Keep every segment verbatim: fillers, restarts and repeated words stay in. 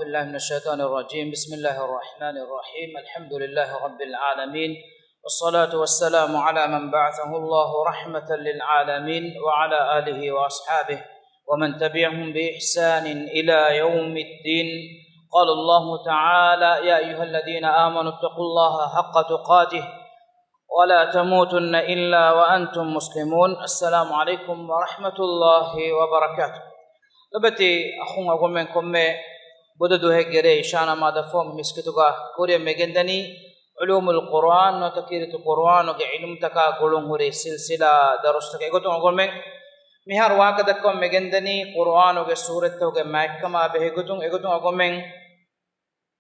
بالله من الشيطان الرجيم. بسم الله الرحمن الرحيم. الحمد لله رب العالمين. والصلاة والسلام على من بعثه الله رحمة للعالمين وعلى آله وأصحابه ومن تبعهم بإحسان إلى يوم الدين. قال الله تعالى: يا أيها الذين آمنوا اتقوا الله حق تقاته ولا تموتن إلا وأنتم مسلمون. السلام عليكم ورحمة الله وبركاته. ލޮބުވެތި އަޚުން އަގުމެން، ކޮންމެ ބުދަ ދުވަހެއްގެ ރޭ އިޝާ ނަމާދަށްފަހު މި މިސްކިތުގަ ކުރިއަށް މިގެންދަނީ ޢުލޫމުލް ޤުރުއާން ނުވަތަ ކީރިތި ޤުރުއާނުގެ ޢިލްމުތަކާ ގުޅުންހުރި ސިލްސިލާ ދަރުސްތަކެއް. އެގޮތުން އަގުމެން މިހާރު ވާހަކަ ދައްކަމުން މިގެންދަނީ ޤުރުއާނުގެ ސޫރަތްތަކުގެ މާތްކަމާ ބެހޭ ގޮތުން. އެގޮތުން އަގުމެން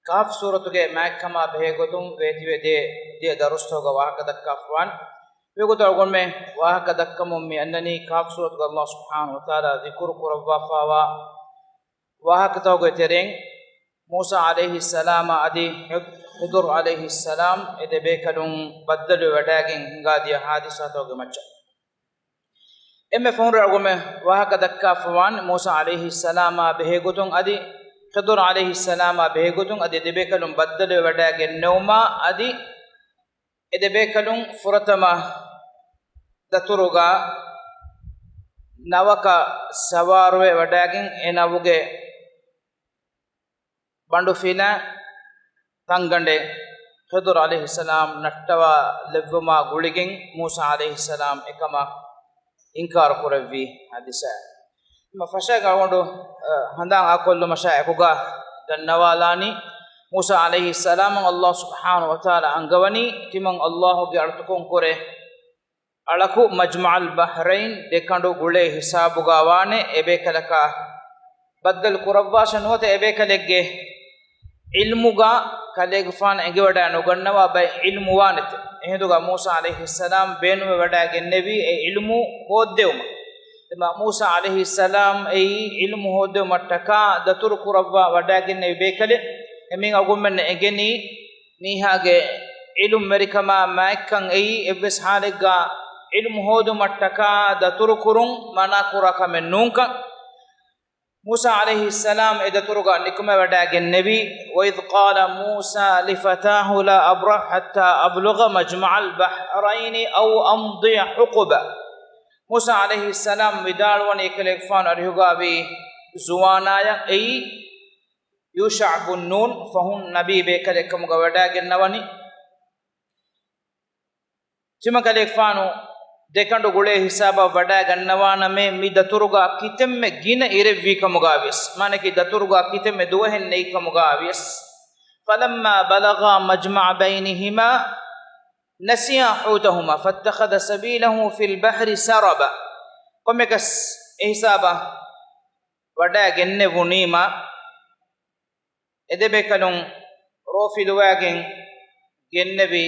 ކަހްފް ސޫރަތުގެ މާތްކަމާ ބެހޭ ގޮތުން ވޭތިވެ ދިޔަ، ދިޔަ ދަރުސްތަކުގަ ވާހަކަ ދައްކާފަވާނެ. މިވަގުތު އަޅުގަނޑުމެން ވާހަކަ ދައްކަމުން މި އަންނަނީ ކަހްފް ސޫރަތުގަ ﷲ ސުބްޙާނަހޫ ވަތަޢާލާ ޛިކުރު ކުރައްވާފަވާ ވާހަކަތަކުގެ ތެރެއިން، މޫސާ ޢަލައިހިއްސަލާމާ އަދި ޚިޟްރު ޢަލައިހިއްސަލާމް އެ ދެބޭކަލުން ބައްދަލުވެވަޑައިގެން ހިނގާދިޔަ ޙާދިސާތަކުގެ މައްޗަށް. އެންމެ ފަހުން އަޅުގަނޑުމެން ވާހަކަ ދައްކާފަވާނެ މޫސާ ޢަލައިހިއްސަލާމާ ބެހޭގޮތުން އަދި ޚިޟްރު ޢަލައިހިއްސަލާމާ ބެހޭގޮތުން އަދި ދެބޭކަލުން ބައްދަލުވެވަޑައިގެންނެވުމާ އަދި އެ ދެބޭކަލުން ފުރަތަމަ ދަތުރުގަ ނަވަކަށް ސަވާރުވެ ވަޑައިގެން އެ ނަވުގެ ބަނޑުފިލާ ތަންގަނޑެއް ޚިޟްރު ޢަލައިހިއްސަލާމް ނައްޓަވާލެއްވުމާ ގުޅިގެން މޫސާ ޢަލައިހިއްސަލާމް އެކަމަށް އިންކާރު ކުރެއްވި ޙާދިސާ. އެންމެ ފަށައިގެން އަޅުގަނޑު، އަ، ހަނދާން އާކޮށްލުމަށާ އެކުގަ ދަންނަވާލާނީ، މޫސާ ޢަލައިހިއްސަލާމަށް ﷲ ސުބްޙާނަހޫ ވަތަޢާލާ އަންގަވަނީ ތިމަން ﷲ ގެ އަޅުތަކުން ކުރެ އަޅަކު މަޖްމަޢަލް ބަޙްރައިން ދެ ކަނޑު ގުޅޭ ހިސާބުގަ ވާނެ، އެބޭކަލަކާ ބައްދަލު ކުރައްވާށޭ ނުވަތަ އެބޭކަލެއްގެ ޢިލްމުގަ ކަލޭގެފާނު އެނގިވަޑައި ނުގަންނަވާ ބައެއް ޢިލްމު ވާނެތެ. އެހިނދުގަ މޫސާ ޢަލައިހިއްސަލާމް ބޭނުންވެވަޑައިގެންނެވީ އެ ޢިލްމު ހޯއްދެވުމަށް. އެމަ މޫސާ ޢަލައިހިއްސަލާމް އެއީ ޢިލްމު ހޯއްދެވުމަށްޓަކާ ދަތުރު ކުރައްވާ ވަޑައިގެންނެވި ބޭކަލެއް. އެމީހުން އަގުންމެންނަށް އެނގެނީ މީހާގެ ޢިލްމުވެރިކަމާ މާތްކަން އެއީ އެއްވެސް ޙާލެއްގަ ޢިލްމު ހޯދުމަށްޓަކާ ދަތުރު ކުރުން މަނާ ކުރާ ކަމެއް ނޫންކަން. މޫސާ ޢަލައިހިއްސަލާމް އެ ދަތުރުގަ ނިކުމެވަޑައިގެންނެވީ، وإذ قال موسى لفتاه لا أبرح حتى أبلغ مجمع البحرين أو أمضي حقبا. މޫސާ ޢަލައިހިއްސަލާމް ވިދާޅުވަނީ އެކަލޭގެފާނު އަރިހުގައިވީ ޒުވާނާޔަށް އެއީ ޔޫޝަޢު ބުން ނޫން ފަހުން ނަބީ ބޭކަލެއްކަމުގަ ވަޑައިގެންނަވަނީ. ތިމަން ކަލޭގެފާނު ދެކަނޑު ގުޅޭ ހިސާބަށް ވަޑައިގަންނަވާނަމޭ، މި ދަތުރުގަ ކިތަންމެ ގިނަ އިރެއްވީ ކަމުގަ ވިޔަސް، މާނައަކީ ދަތުރުގަ ކިތަންމެ ދުވަހެއް ނެތް ކަމުގަ ވިޔަސް. فلما بلغا مجمع بينهما نسيا حوتهما فاتخذ سبيله في البحر سربا. ކޮންމެއަކަސް އެ ހިސާބަށް ވަޑައިގެންނެވުނީމަ، އެ ދެބޭކަލުން ރޯފިލުވައިގެން ގެންނެވި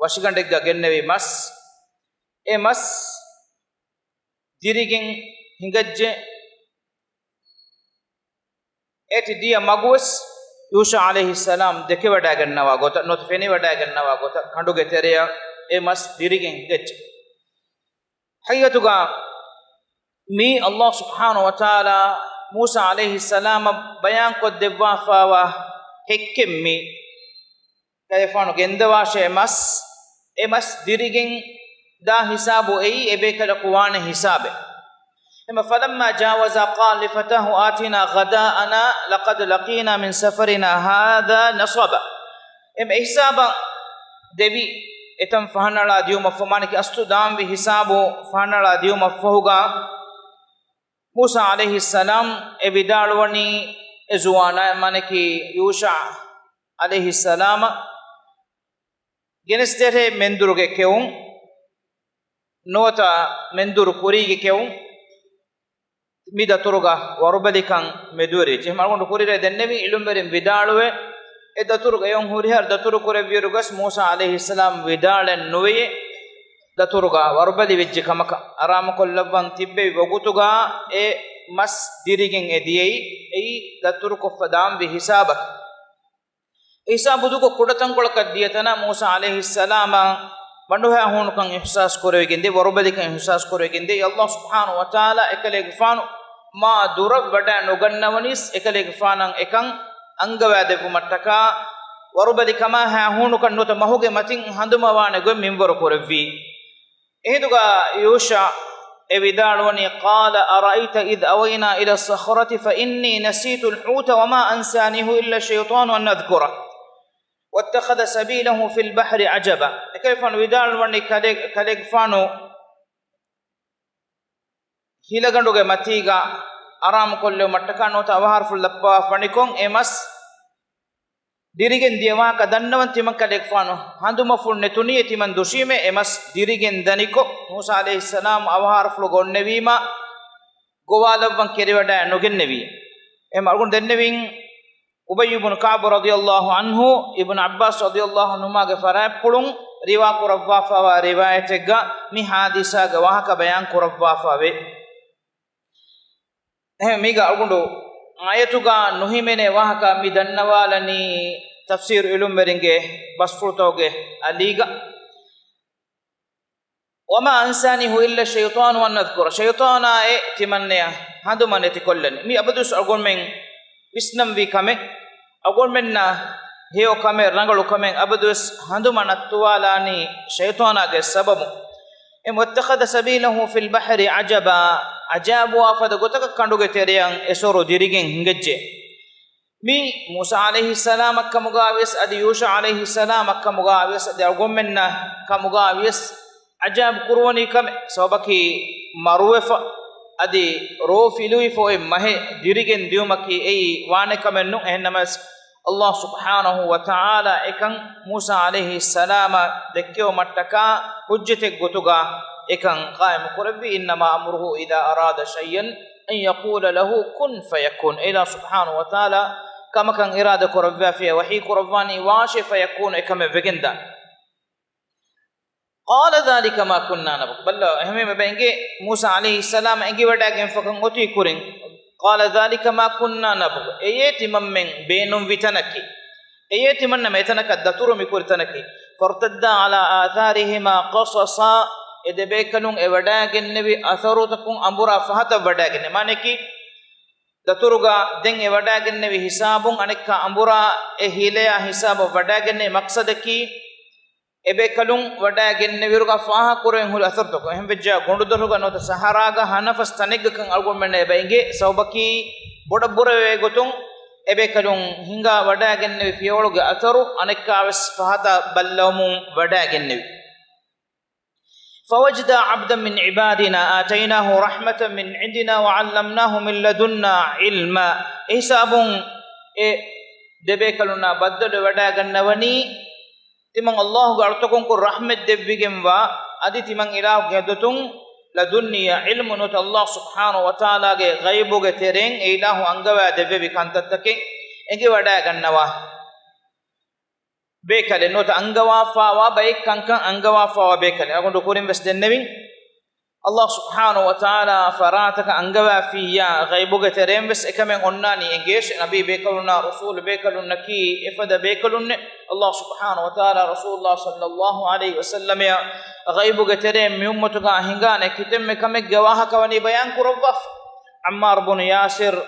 ވަށިގަނޑެއްގަ ގެންނެވި މަސް، އެ މަސް ދިރިގެން ހިނގައްޖެ. އޭތި ދިޔަ މަގުވެސް ޔޫޝަޢު ޢަލައިހިއްސަލާމް ދެކެވަޑައިގަންނަވާ ގޮތަށް ނުވަތަ ފެނިވަޑައިގަންނަވާ ގޮތަށް ކަނޑުގެ ތެރެއަށް އެ މަސް ދިރިގެން ހިނގައްޖެ. ހަގީގަތުގަ މީ ﷲ ސުބްޙާނަހޫ ވަތަޢާލާ މޫސާ ޢަލައިހިއްސަލާމަށް ބަޔާންކޮށްދެއްވާފައިވާ ހެއްކެއް މީ. ކަލޭގެފާނު ގެންދަވާށޭ މަސް، އެ މަސް ދިރިގެން ދާ ހިސާބު އެއީ އެބޭކަލަކު ވާނެ ހިސާބެއް. އެމަ، فلما جاوزا قال لفتاه آتنا غداءنا لقد لقينا من سفرنا هذا نصبا. އެމަ އެހިސާބަށް ދެވި އެތަން ފަހަނަޅާ ދިޔުމަށްފަހު، މާނައަކީ އަސްލު ދާންވި ހިސާބު ފަހަނަޅާ ދިޔުމަށްފަހުގަ، މޫސާ ޢަލައިހިއްސަލާމް އެ ވިދާޅުވަނީ އެ ޒުވާނާ، މާނައަކީ ޔޫޝަޢު ޢަލައިހިއްސަލާމަށް، ގެނެސްދޭށޭ މެންދުރުގެ ކެއުން ނުވަތަ މެންދުރު ކުރީގެ ކެއުން މި ދަތުރުގަ ވަރުބަލިކަން މެދުވެރިވެއްޖެ. އެހެން އަޅުގަނޑު ކުރިއަރާ ދެންނެވި ޢިލްމުވެރިން ވިދާޅުވޭ، އެ ދަތުރުގަ އެއުން ހުރިހާ ދަތުރު ކުރެއްވިއިރު ގޮސް މޫސާ ޢަލައިހިއްސަލާމް ވިދާޅެއް ނުވެޔޭ ދަތުރުގަ ވަރުބަލި ވެއްޖެ ކަމަކަށް. އަރާމުކޮށްލައްވަން ތިއްބެވި ވަގުތުގަ އެ މަސް ދިރިގެން އެ ދިޔައީ، އެއީ ދަތުރުކޮށްފަ ދާންވި ހިސާބަކަށް. އެ ހިސާބު ދޫކޮށް ކުޑަތަންކޮޅަކަށް ދިޔަ ތަނަށް މޫސާ ޢަލައިހިއްސަލާމަށް ބަނޑުހައި ހޫނުކަން އިޙްސާސް ކުރެވިގެން ދިޔަ، ވަރުބަލިކަން އިޙްސާސް ކުރެވިގެން ދިޔަ. ﷲ ސުބްޙާނަހޫ ވަތަޢާލާ އެކަލޭގެފާނު މާ ދުރަށް ވަޑައި ނުގަންނަވަނީސް އެކަލޭގެފާނަށް އެކަން އަންގަވާދެއްވުމަށްޓަކާ، ވަރުބަލި ކަމާ ހާ ހޫނުކަން ނުވަތަ މަހުގެ މަތިން ހަނދުމަވާނެ ގޮތް މިންވަރު ކުރެއްވީ. އެހިނދުގަ ޔޫޝަޢު އެ ވިދާޅުވަނީ، قال أرأيت إذ أوينا إلى الصخرة فإني نسيت الحوت وما أنسانيه إلا الشيطان أن أذكره واتخذ سبيله في البحر عجبا. އެކަލޭގެފާނު ވިދާޅުވަނީ، ކަލޭ-، ކަލޭގެފާނު ހިލަގަނޑުގެ މަތީގަ އަރާމުކޮށްލެވުމަށްޓަކާ ނުވަތަ އަވަހާރަފުޅު ލައްޕަވާފަ ވަނިކޮށް އެ މަސް ދިރިގެން ދިޔަ ވާހަކަ ދަންނަވަން ތިމަން ކަލޭގެފާނު ހަނދުމަފުޅު ނެތުނީއޭ ތިމަން ދުށީމޭ އެ މަސް ދިރިގެން ދަނިކޮށް، މޫސާ ޢަލައިހިއްސަލާމް އަވަހާރަފުޅުގަ އޮންނެވީމާ ގޮވާލައްވަން ކެރިވަޑައި ނުގެންނެވީ. އެހެން އަޅުގަނޑު ދެންނެވިން އުބައްޔު ބުނު ކަޢުބު ރަޟިޔަﷲ ޢަންހު، އިބްނު ޢައްބާސް ރަޟިޔަﷲ ޢަންހުމާގެ ފަރާތްޕުޅުން ރިވާ ކުރައްވާފައިވާ ރިވާޔަތެއްގަ މި ޙާދިސާގެ ވާހަކަ ބަޔާން ކުރައްވާފައިވޭ. އެހެން މީގަ އަޅުގަނޑު އާޔަތުގަ ނުހިމެނޭ ވާހަކަ މި ދަންނަވާލަނީ ތަފްސީރު ޢިލްމުވެރިންގެ ބަސްފުޅުތަކުގެ އަލީގަ. وما أنسانيه إلا الشيطان أن أذكره. ޝައިޠާނާއޭ ތިމަންނަޔަށް ހަނދުމަ ނެތިކޮށްލަނީ. މި އަބަދުވެސް އަޅުގަނޑުމެން ވިސްނަންވީ ކަމެއް. އަޅުގަނޑުމެންނަށް ހެޔޮ ކަމެއް، ރަނގަޅު ކަމެއް އަބަދުވެސް ހަނދުމަ ނައްތުވާލާނީ ޝައިޠާނާގެ ސަބަބުން. އެ واتخذ سبيله في البحر عجبا، ޢަޖާބުވާ ފަދަ ގޮތަކަށް ކަނޑުގެ ތެރެއަށް އެ ސޮރު ދިރިގެން ހިނގައްޖެ. މީ މޫސާ ޢަލައިހިއްސަލާމަށް ކަމުގައިވިޔަސް އަދި ޔޫޝަޢު ޢަލައިހިއްސަލާމަށް ކަމުގައިވިޔަސް އަދި އަޅުގަނޑުމެންނަށް ކަމުގައިވިޔަސް ޢަޖާބު ކުރުވަނީ ކަމެއް. ސަބަބަކީ މަރުވެފަ އަދި ރޯ ފިލުވިފަ އޮތް މަހެއް ދިރިގެން ދިޔުމަކީ އެއީ ވާނެ ކަމެއް ނޫން. އެހެންނަމަވެސް ﷲ ސުބްޙާނަހޫ ވަތަޢާލާ އެކަން މޫސާ ޢަލައިހިއްސަލާމަށް ދެއްކެވުމަށްޓަކާ ޙުއްޖަތެއް ގޮތުގަ އެކަން ޤާއިމު ކުރެއްވި. إنما أمره إذا أراد شيئا أن يقول له كن فيكون. އެއިލާހު ސުބްޙާނަހޫ ވަތަޢާލާ ކަމަކަށް އިރާދަ ކުރައްވާފިޔާ ވަޙީ ކުރައްވާނީ ވާށޭ ފަޔަކޫނު އެކަމެއް ވެގެންދާނެ. قال ذلك ما كنا نبغ. ބައްލަ އެހެންވީމަ އެބަ އެނގޭ މޫސާ ޢަލައިހިއްސަލާމް އެނގިވަޑައިގެންފަކަން އޮތީ ކުރިން. قال ذلك ما كنا نبغ. އެޔޭ ތިމަންމެން ބޭނުންވި ތަނަކީ. އެޔޭ ތިމަންނަމެން އެތަނަކަށް ދަތުރު މިކުރި ތަނަކީ. فارتدا على آثارهما قصصا. އެ ދެބޭކަލުން އެ ވަޑައިގެންނެވި އަސަރުތަކުން އަނބުރާ ފަހަތަށް ވަޑައިގެންނެވި. މާނައަކީ، ދަތުރުގަ ދެން އެ ވަޑައިގެންނެވި ހިސާބުން އަނެއްކާ އަނބުރާ އެ ހީލަޔާ ހިސާބަށް ވަޑައިގެންނެވި މަޤްޞަދަކީ، އެބޭކަލުން ވަޑައިގެންނެވިއިރުގަ ފާހަގަކުރެވެން ހުރި އަސަރުތަކުން. އެހެންވެއްޖާ ގޮނޑުދޮށުގަ ނުވަތަ ސަހަރާގަ ހަނަފަސް ތަނެއްގަކަން އަޅުގަނޑުމެންނަށް އެބަ އެނގޭ. ސަބަބަކީ ބޮޑަށް ބުރަވޭ ގޮތުން އެބޭކަލުން ހިނގާ ވަޑައިގެންނެވި ފިޔަވަޅުގެ އަސަރު އަނެއްކާވެސް ފަހަތަށް ބައްލަވަމުން ވަޑައިގެންނެވި. فوجدا عبدا من عبادنا آتيناه رحمة من عندنا وعلمناه من لدنا علما. އެހިސާބުން އެ ދެބޭކަލުންނާ ބައްދަލުވެވަޑައިގަންނަވަނީ، ތިމަން ﷲ ގެ އަޅުތަކުން ކުރި ރަޙްމަތް ދެއްވިގެންވާ، އަދި ތިމަން އިލާހުގެ ހަޟްރަތުން ލަދުންނިއްޔާ ޢިލްމު ނުވަތަ ﷲ ސުބްޙާނަހޫ ވަތަޢާލާގެ ޣައިބުގެ ތެރެއިން އެ އިލާހު އަންގަވާ ދެއްވެވި ކަންތައްތަކެއް އެނގިވަޑައިގަންނަވާ. ބޭކަލެއް ނުވަތަ އަންގަވާފައިވާ ބައެއް ކަންކަން އަންގަވާފައިވާ ބޭކަލެއް. އަޅުގަނޑު ކުރިން ވެސް ދެންނެވިން، ﷲ ސުބްޙާނަހޫ ވަތަޢާލާ ފަރާތަކަށް އަންގަވާފިއްޔާ، ޣައިބުގެ ތެރެއިން ވެސް އެކަމެއް އޮންނާނީ އެނގޭށެ. ނަބީ ބޭކަލުންނާ ރުސޫލު ބޭކަލުންނަކީ އެފަދަ ބޭކަލުންނެއް. ﷲ ސުބްޙާނަހޫ ވަތަޢާލާ ރަސޫލުﷲ ޞައްލައްލާހު ޢަލައިހި ވަސައްލަމައަށް ޣައިބުގެ ތެރެއިން މި އުއްމަތުގާ ހިނގާނެ ކިތަންމެ ކަމެއްގެ ވާހަކަ ވަނީ ބަޔާން ކުރައްވާފަ. ޢައްމާރު ބުނު ޔާސިރު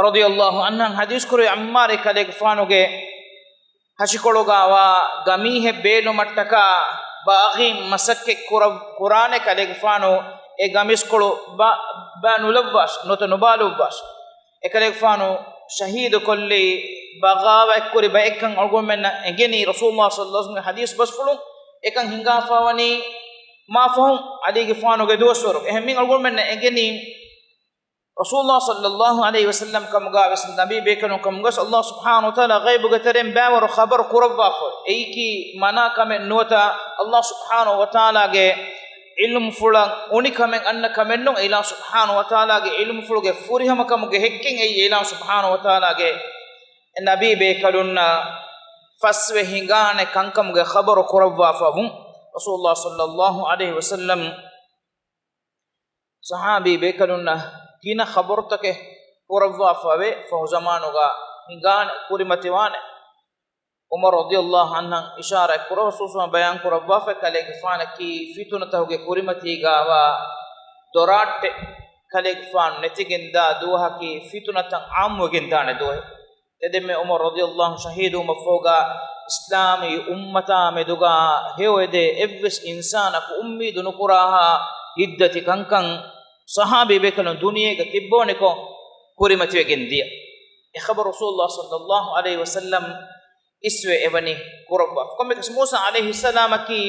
ރަޟިޔަﷲ ޢަންހު ޙަދީޘް ކުރި، ޢައްމާރު ކަލޭގެފާނުގެ ހަށިކޮޅުގައިވާ ގަމީހެއް ބޭލުމަށްޓަކާ ބާޣީން މަސައްކަތް ކުރަ-، ކުރާނެ ކަލޭގެފާނު އެ ގަމީސްކޮޅު ބަ-، ބަ ނުލައްވާށި، ނުވަތަ ނުބާލުއްވާށި. އެކަލޭގެފާނު ޝަހީދުކޮށްލީ ބަޣާވާތްކުރި ބައެއްކަން އަޅުގަނޑުމެންނަށް އެނގެނީ ރަސޫލުﷲ ޞައްލައްލާހު ޢަލައިހި ވަސައްލަމްގެ ޙަދީޘް ބަސްފުޅުން. އެކަން ހިނގާފައިވަނީ މާ ފަހުން ޢަލީގެފާނުގެ ދުވަސްވަރު. އެހެން މި އަޅުގަނޑުމެންނަށް އެނގެނީ ރަސޫލުﷲ ޞައްލައްލާހު ޢަލައިހި ވަސައްލަމް ކަމުގައި ވެސް، ނަބީ ބޭކަލުން ކަމުގައި ވެސް، ﷲ ސުބްޙާނަހޫ ވަތަޢާލާ ޣައިބުގެ ތެރެއިން ބައިވަރު ޚަބަރު ކުރައްވާފަ. އެއީކީ މަނާ ކަމެއް ނުވަތަ، ﷲ ސުބްޙާނަހޫ ވަތަޢާލާގެ ޢިލްމުފުޅަށް އުނި ކަމެއް އަންނަ ކަމެއް ނޫން. އެ ﷲ ސުބްޙާނަހޫ ވަތަޢާލާގެ ޢިލްމުފުޅުގެ ފުރިހަމަކަމުގެ ހެއްކެއް އެއީ، އެ ﷲ ސުބްޙާނަހޫ ވަތަޢާލާގެ ނަބީ ބޭކަލުންނަށް ފަސްވެ ހިނގާނެ ކަންކަމުގެ ޚަބަރު ކުރައްވާފަ ވުން. ރަސޫލުﷲ ޞައްލައްލާހު ޢަލައިހި ވަސައްލަމް ޞަޙާބީ ބޭކަލުންނަށް ގިނަ ޚަބަރުތަކެއް ކުރައްވާފަވޭ. ފަހު ޒަމާނުގަ ހިނގާނެ ކުރިމަތިވާނެ. ޢުމަރު ރަޟިޔަﷲ ޢަންހަށް އިޝާރާތް ކުރައްވާފަ، ރަސޫލު ބަޔާން ކުރައްވާފަ، ކަލޭގެފާނަކީ ފިތުނަތަކުގެ ކުރިމަތީގައިވާ ދޮރާއްޓެއް. ކަލޭގެފާނު ނެތިގެންދާ ދުވަހަކީ ފިތުނަތައް ޢާއްމުވެގެންދާނެ ދުވަހެއް. ތެދެއްމެ ޢުމަރު ރަޟިޔަﷲ ޝަހީދުވުމަށްފަހުގަ އިސްލާމީ އުއްމަތާ މެދުގަ ހެޔޮއެދޭ އެއްވެސް އިންސާނަކު އުއްމީދު ނުކުރާހާ ހިތްދަތި ކަންކަން ޞަޙާބީ ބޭކަލުން ދުނިޔޭގަ ތިއްބަވަނިކޮށް ކުރިމަތިވެގެން ދިޔަ. އެ ޚަބަރު ރަސޫލުﷲ ޞައްލައްލާހު ޢަލައިހި ވަސައްލަމް އިސްވެ އެވަނީ ކުރައްވާ. ކޮންމެއަކަސް މޫސާ ޢަލައިހިއްސަލާމަކީ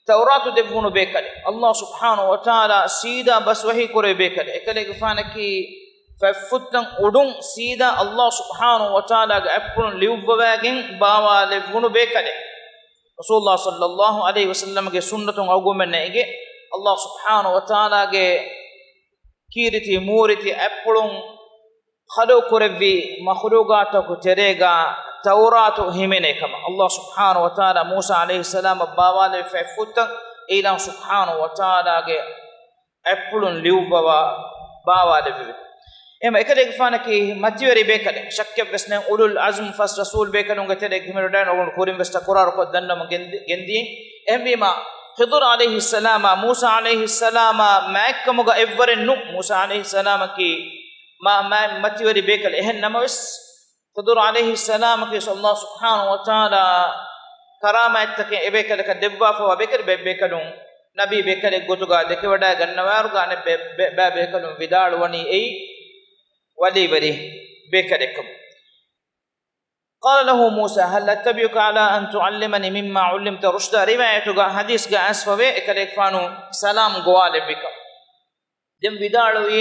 ތައުރާތު ދެއްވުނު ބޭކަލެއް. ﷲ ސުބްޙާނަހު ވަތަޢާލާ ސީދާ ބަސް ވަޙީ ކުރެވި ބޭކަލެއް. އެކަލޭގެފާނަކީ ފަތްފުއްތައް އުޑުން ސީދާ ﷲ ސުބްޙާނަހު ވަތަޢާލާގެ އަތްޕުޅުން ލިޔުއްވަވައިގެން ބާވާލެއްވުނު ބޭކަލެއް. ރަސޫލުﷲ ޞައްލައްލާހު ޢަލައިހި ވަސައްލަމްގެ ސުންނަތުން އަޅުގަނޑުމެންނަށް އެނގޭ، ﷲ ސުބްޙާނަހު ވަތަޢާލާގެ ކީރިތި މޫރިތި އަތްޕުޅުން ޚަލްޤު ކުރެއްވި މަޚްލޫޤާތަކު ތެރޭގަ ތައުރާތު ހިމެނޭ ކަމަށް. ﷲ ސުބްޙާނަހު ވަތަޢާލާ މޫސާ ޢަލައިހިއްސަލާމަށް ބާވާލެވިފައި ފުއްތަން އެއިލާހު ސުބްޙާނަހު ވަތަޢާލާގެ އަތްޕުޅުން ލިޔުއްވަވާ ބާވާލެއްވި. އެހެން އެކަލޭގެފާނަކީ މަތިވެރި ބޭކަލެއް. ޝައްކެއްވެސް ނެތް. އުލުލް ޢަޒްމް ފަސް ރަސޫލް ބޭކަލުންގެ ތެރެއަށް ހިމެނިވަޑައިގެން އަޅުގަނޑު ކުރިން ވެސް ތަކުރާރުކޮށް ދަންނަވަން ގެންދި-، ގެންދިޔަ. އެހެންވީމާ، ޚިޟުރު ޢަލައިހިއްސަލާމާ މޫސާ ޢަލައިހިއްސަލާމާ މާތްކަމުގަ އެއްވަރެއް ނޫން. މޫސާ ޢަލައިހިއްސަލާމަކީ މާ، މާ، މަތިވެރި ބޭކަލެއް. އެހެން ނަމަވެސް، ޚިޟުރު ޢަލައިހިއްސަލާމަކީ ﷲ ސުބްޙާނަހު ވަތަޢާލާ ކަރާމާތްތަކެއް އެބޭކަލަކަށް ދެއްވާފައިވާ ބޭކަލެއް. ބައެއް ބޭކަލުން ނަބީ ބޭކަލެއް ގޮތުގަ ދެކެވަޑައިގަންނަވާއިރުގަ އަނެއް ބެ-، ބެ-، ބައެއް ބޭކަލުން ވިދާޅުވަނީ އެއީ ވަލީވެރި ބޭކަލެއްކަމަށް. قال له موسى هل أتبعك على أن تعلمني مما علمت رشدا. ރިވާޔަތުގަ ޙަދީޘްގަ އައިސްފަވޭ އެކަލޭގެފާނު ސަލާމް ގޮވާލެއްވިކަން. ދެން ވިދާޅުވި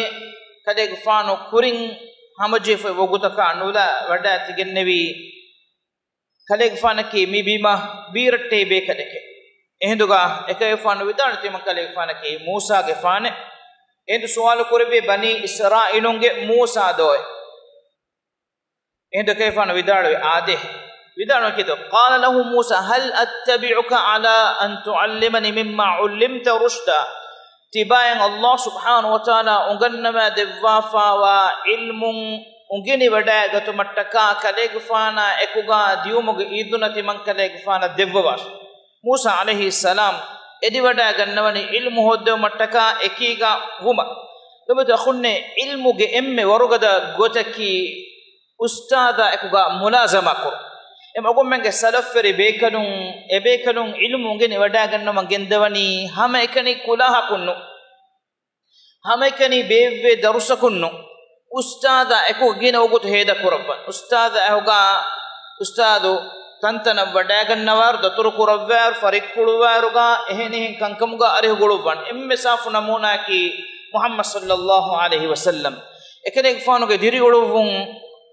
ކަލޭގެފާނު ކުރިން ހަމަޖެހިފައި ވަގުތަކާ ނުލާ ވަޑައި ތިގެންނެވީ ކަލޭގެފާނަކީ މި ބިމަށް ބީރައްޓެހި ބޭކަލެކޭ. އެހިނދުގަ އެކަލޭގެފާނު ވިދާޅުވި ތިމަން ކަލޭގެފާނަކީ މޫސާގެފާނެއް. އެހިނދު ސުވާލު ކުރެއްވި ބަނީ އިސްރާއީލުންގެ މޫސާ ދޯއޭ؟ އެހިނދު އެކަލޭގެފާނު ވިދާޅުވި އާދޭ. ވިދާޅުވި ކިތައް. قال له موسى هل أتبعك على أن تعلمني مما علمت رشدا. ތިބާއިން ﷲ ސުބްޙާނަހު ވަތަޢާލާ އުނގަންނަވާ ދެއްވާފައިވާ ޢިލްމުން އުނގެނިވަޑައިގަތުމަށްޓަކާ ކަލޭގެފާނާ އެކުގަ ދިޔުމުގެ އިޒުނަ ތިމަން ކަލޭގެފާނަށް ދެއްވަވާށި. މޫސާ ޢަލައިހިއްސަލާމް އެދިވަޑައިގަންނަވަނީ ޢިލްމު ހޯއްދެވުމަށްޓަކާ އެކީގަ ވުމަށް. ލޮބުވެތި އަޚުންނޭ، ޢިލްމުގެ އެންމެ ވަރުގަދަ ގޮތަކީ އުސްތާޛާ އެކުގަ މުލާޒަމާ ކުރުން. އެމަ އަޅުގަނޑުމެންގެ ސަލަފްވެރި ބޭކަލުން، އެބޭކަލުން ޢިލްމު އުނގެނި ވަޑައިގަންނަވަން ގެންދަވަނީ ހަމައެކަނި ކުލާހަކުން ނޫން. ހަމައެކަނި ބޭއްވޭ ދަރުސަކުން ނޫން. އުސްތާޛާ އެކު ގިނަ ވަގުތު ހޭދަ ކުރައްވަން. އުސްތާޛާ އެކުގަ އުސްތާޛު ތަންތަނަށް ވަޑައިގަންނަވާއިރު، ދަތުރު ކުރައްވާއިރު، ފަރިއްކުޅުވާއިރުގަ އެހެނިހެން ކަންކަމުގަ އަރިހު ގުޅުއްވަން. އެންމެ ސާފު ނަމޫނާއަކީ މުޙައްމަދު ޞައްލައްލާހު ޢަލައިހި ވަސައްލަމް. އެކަލޭގެފާނުގެ ދިރިއުޅުއްވުން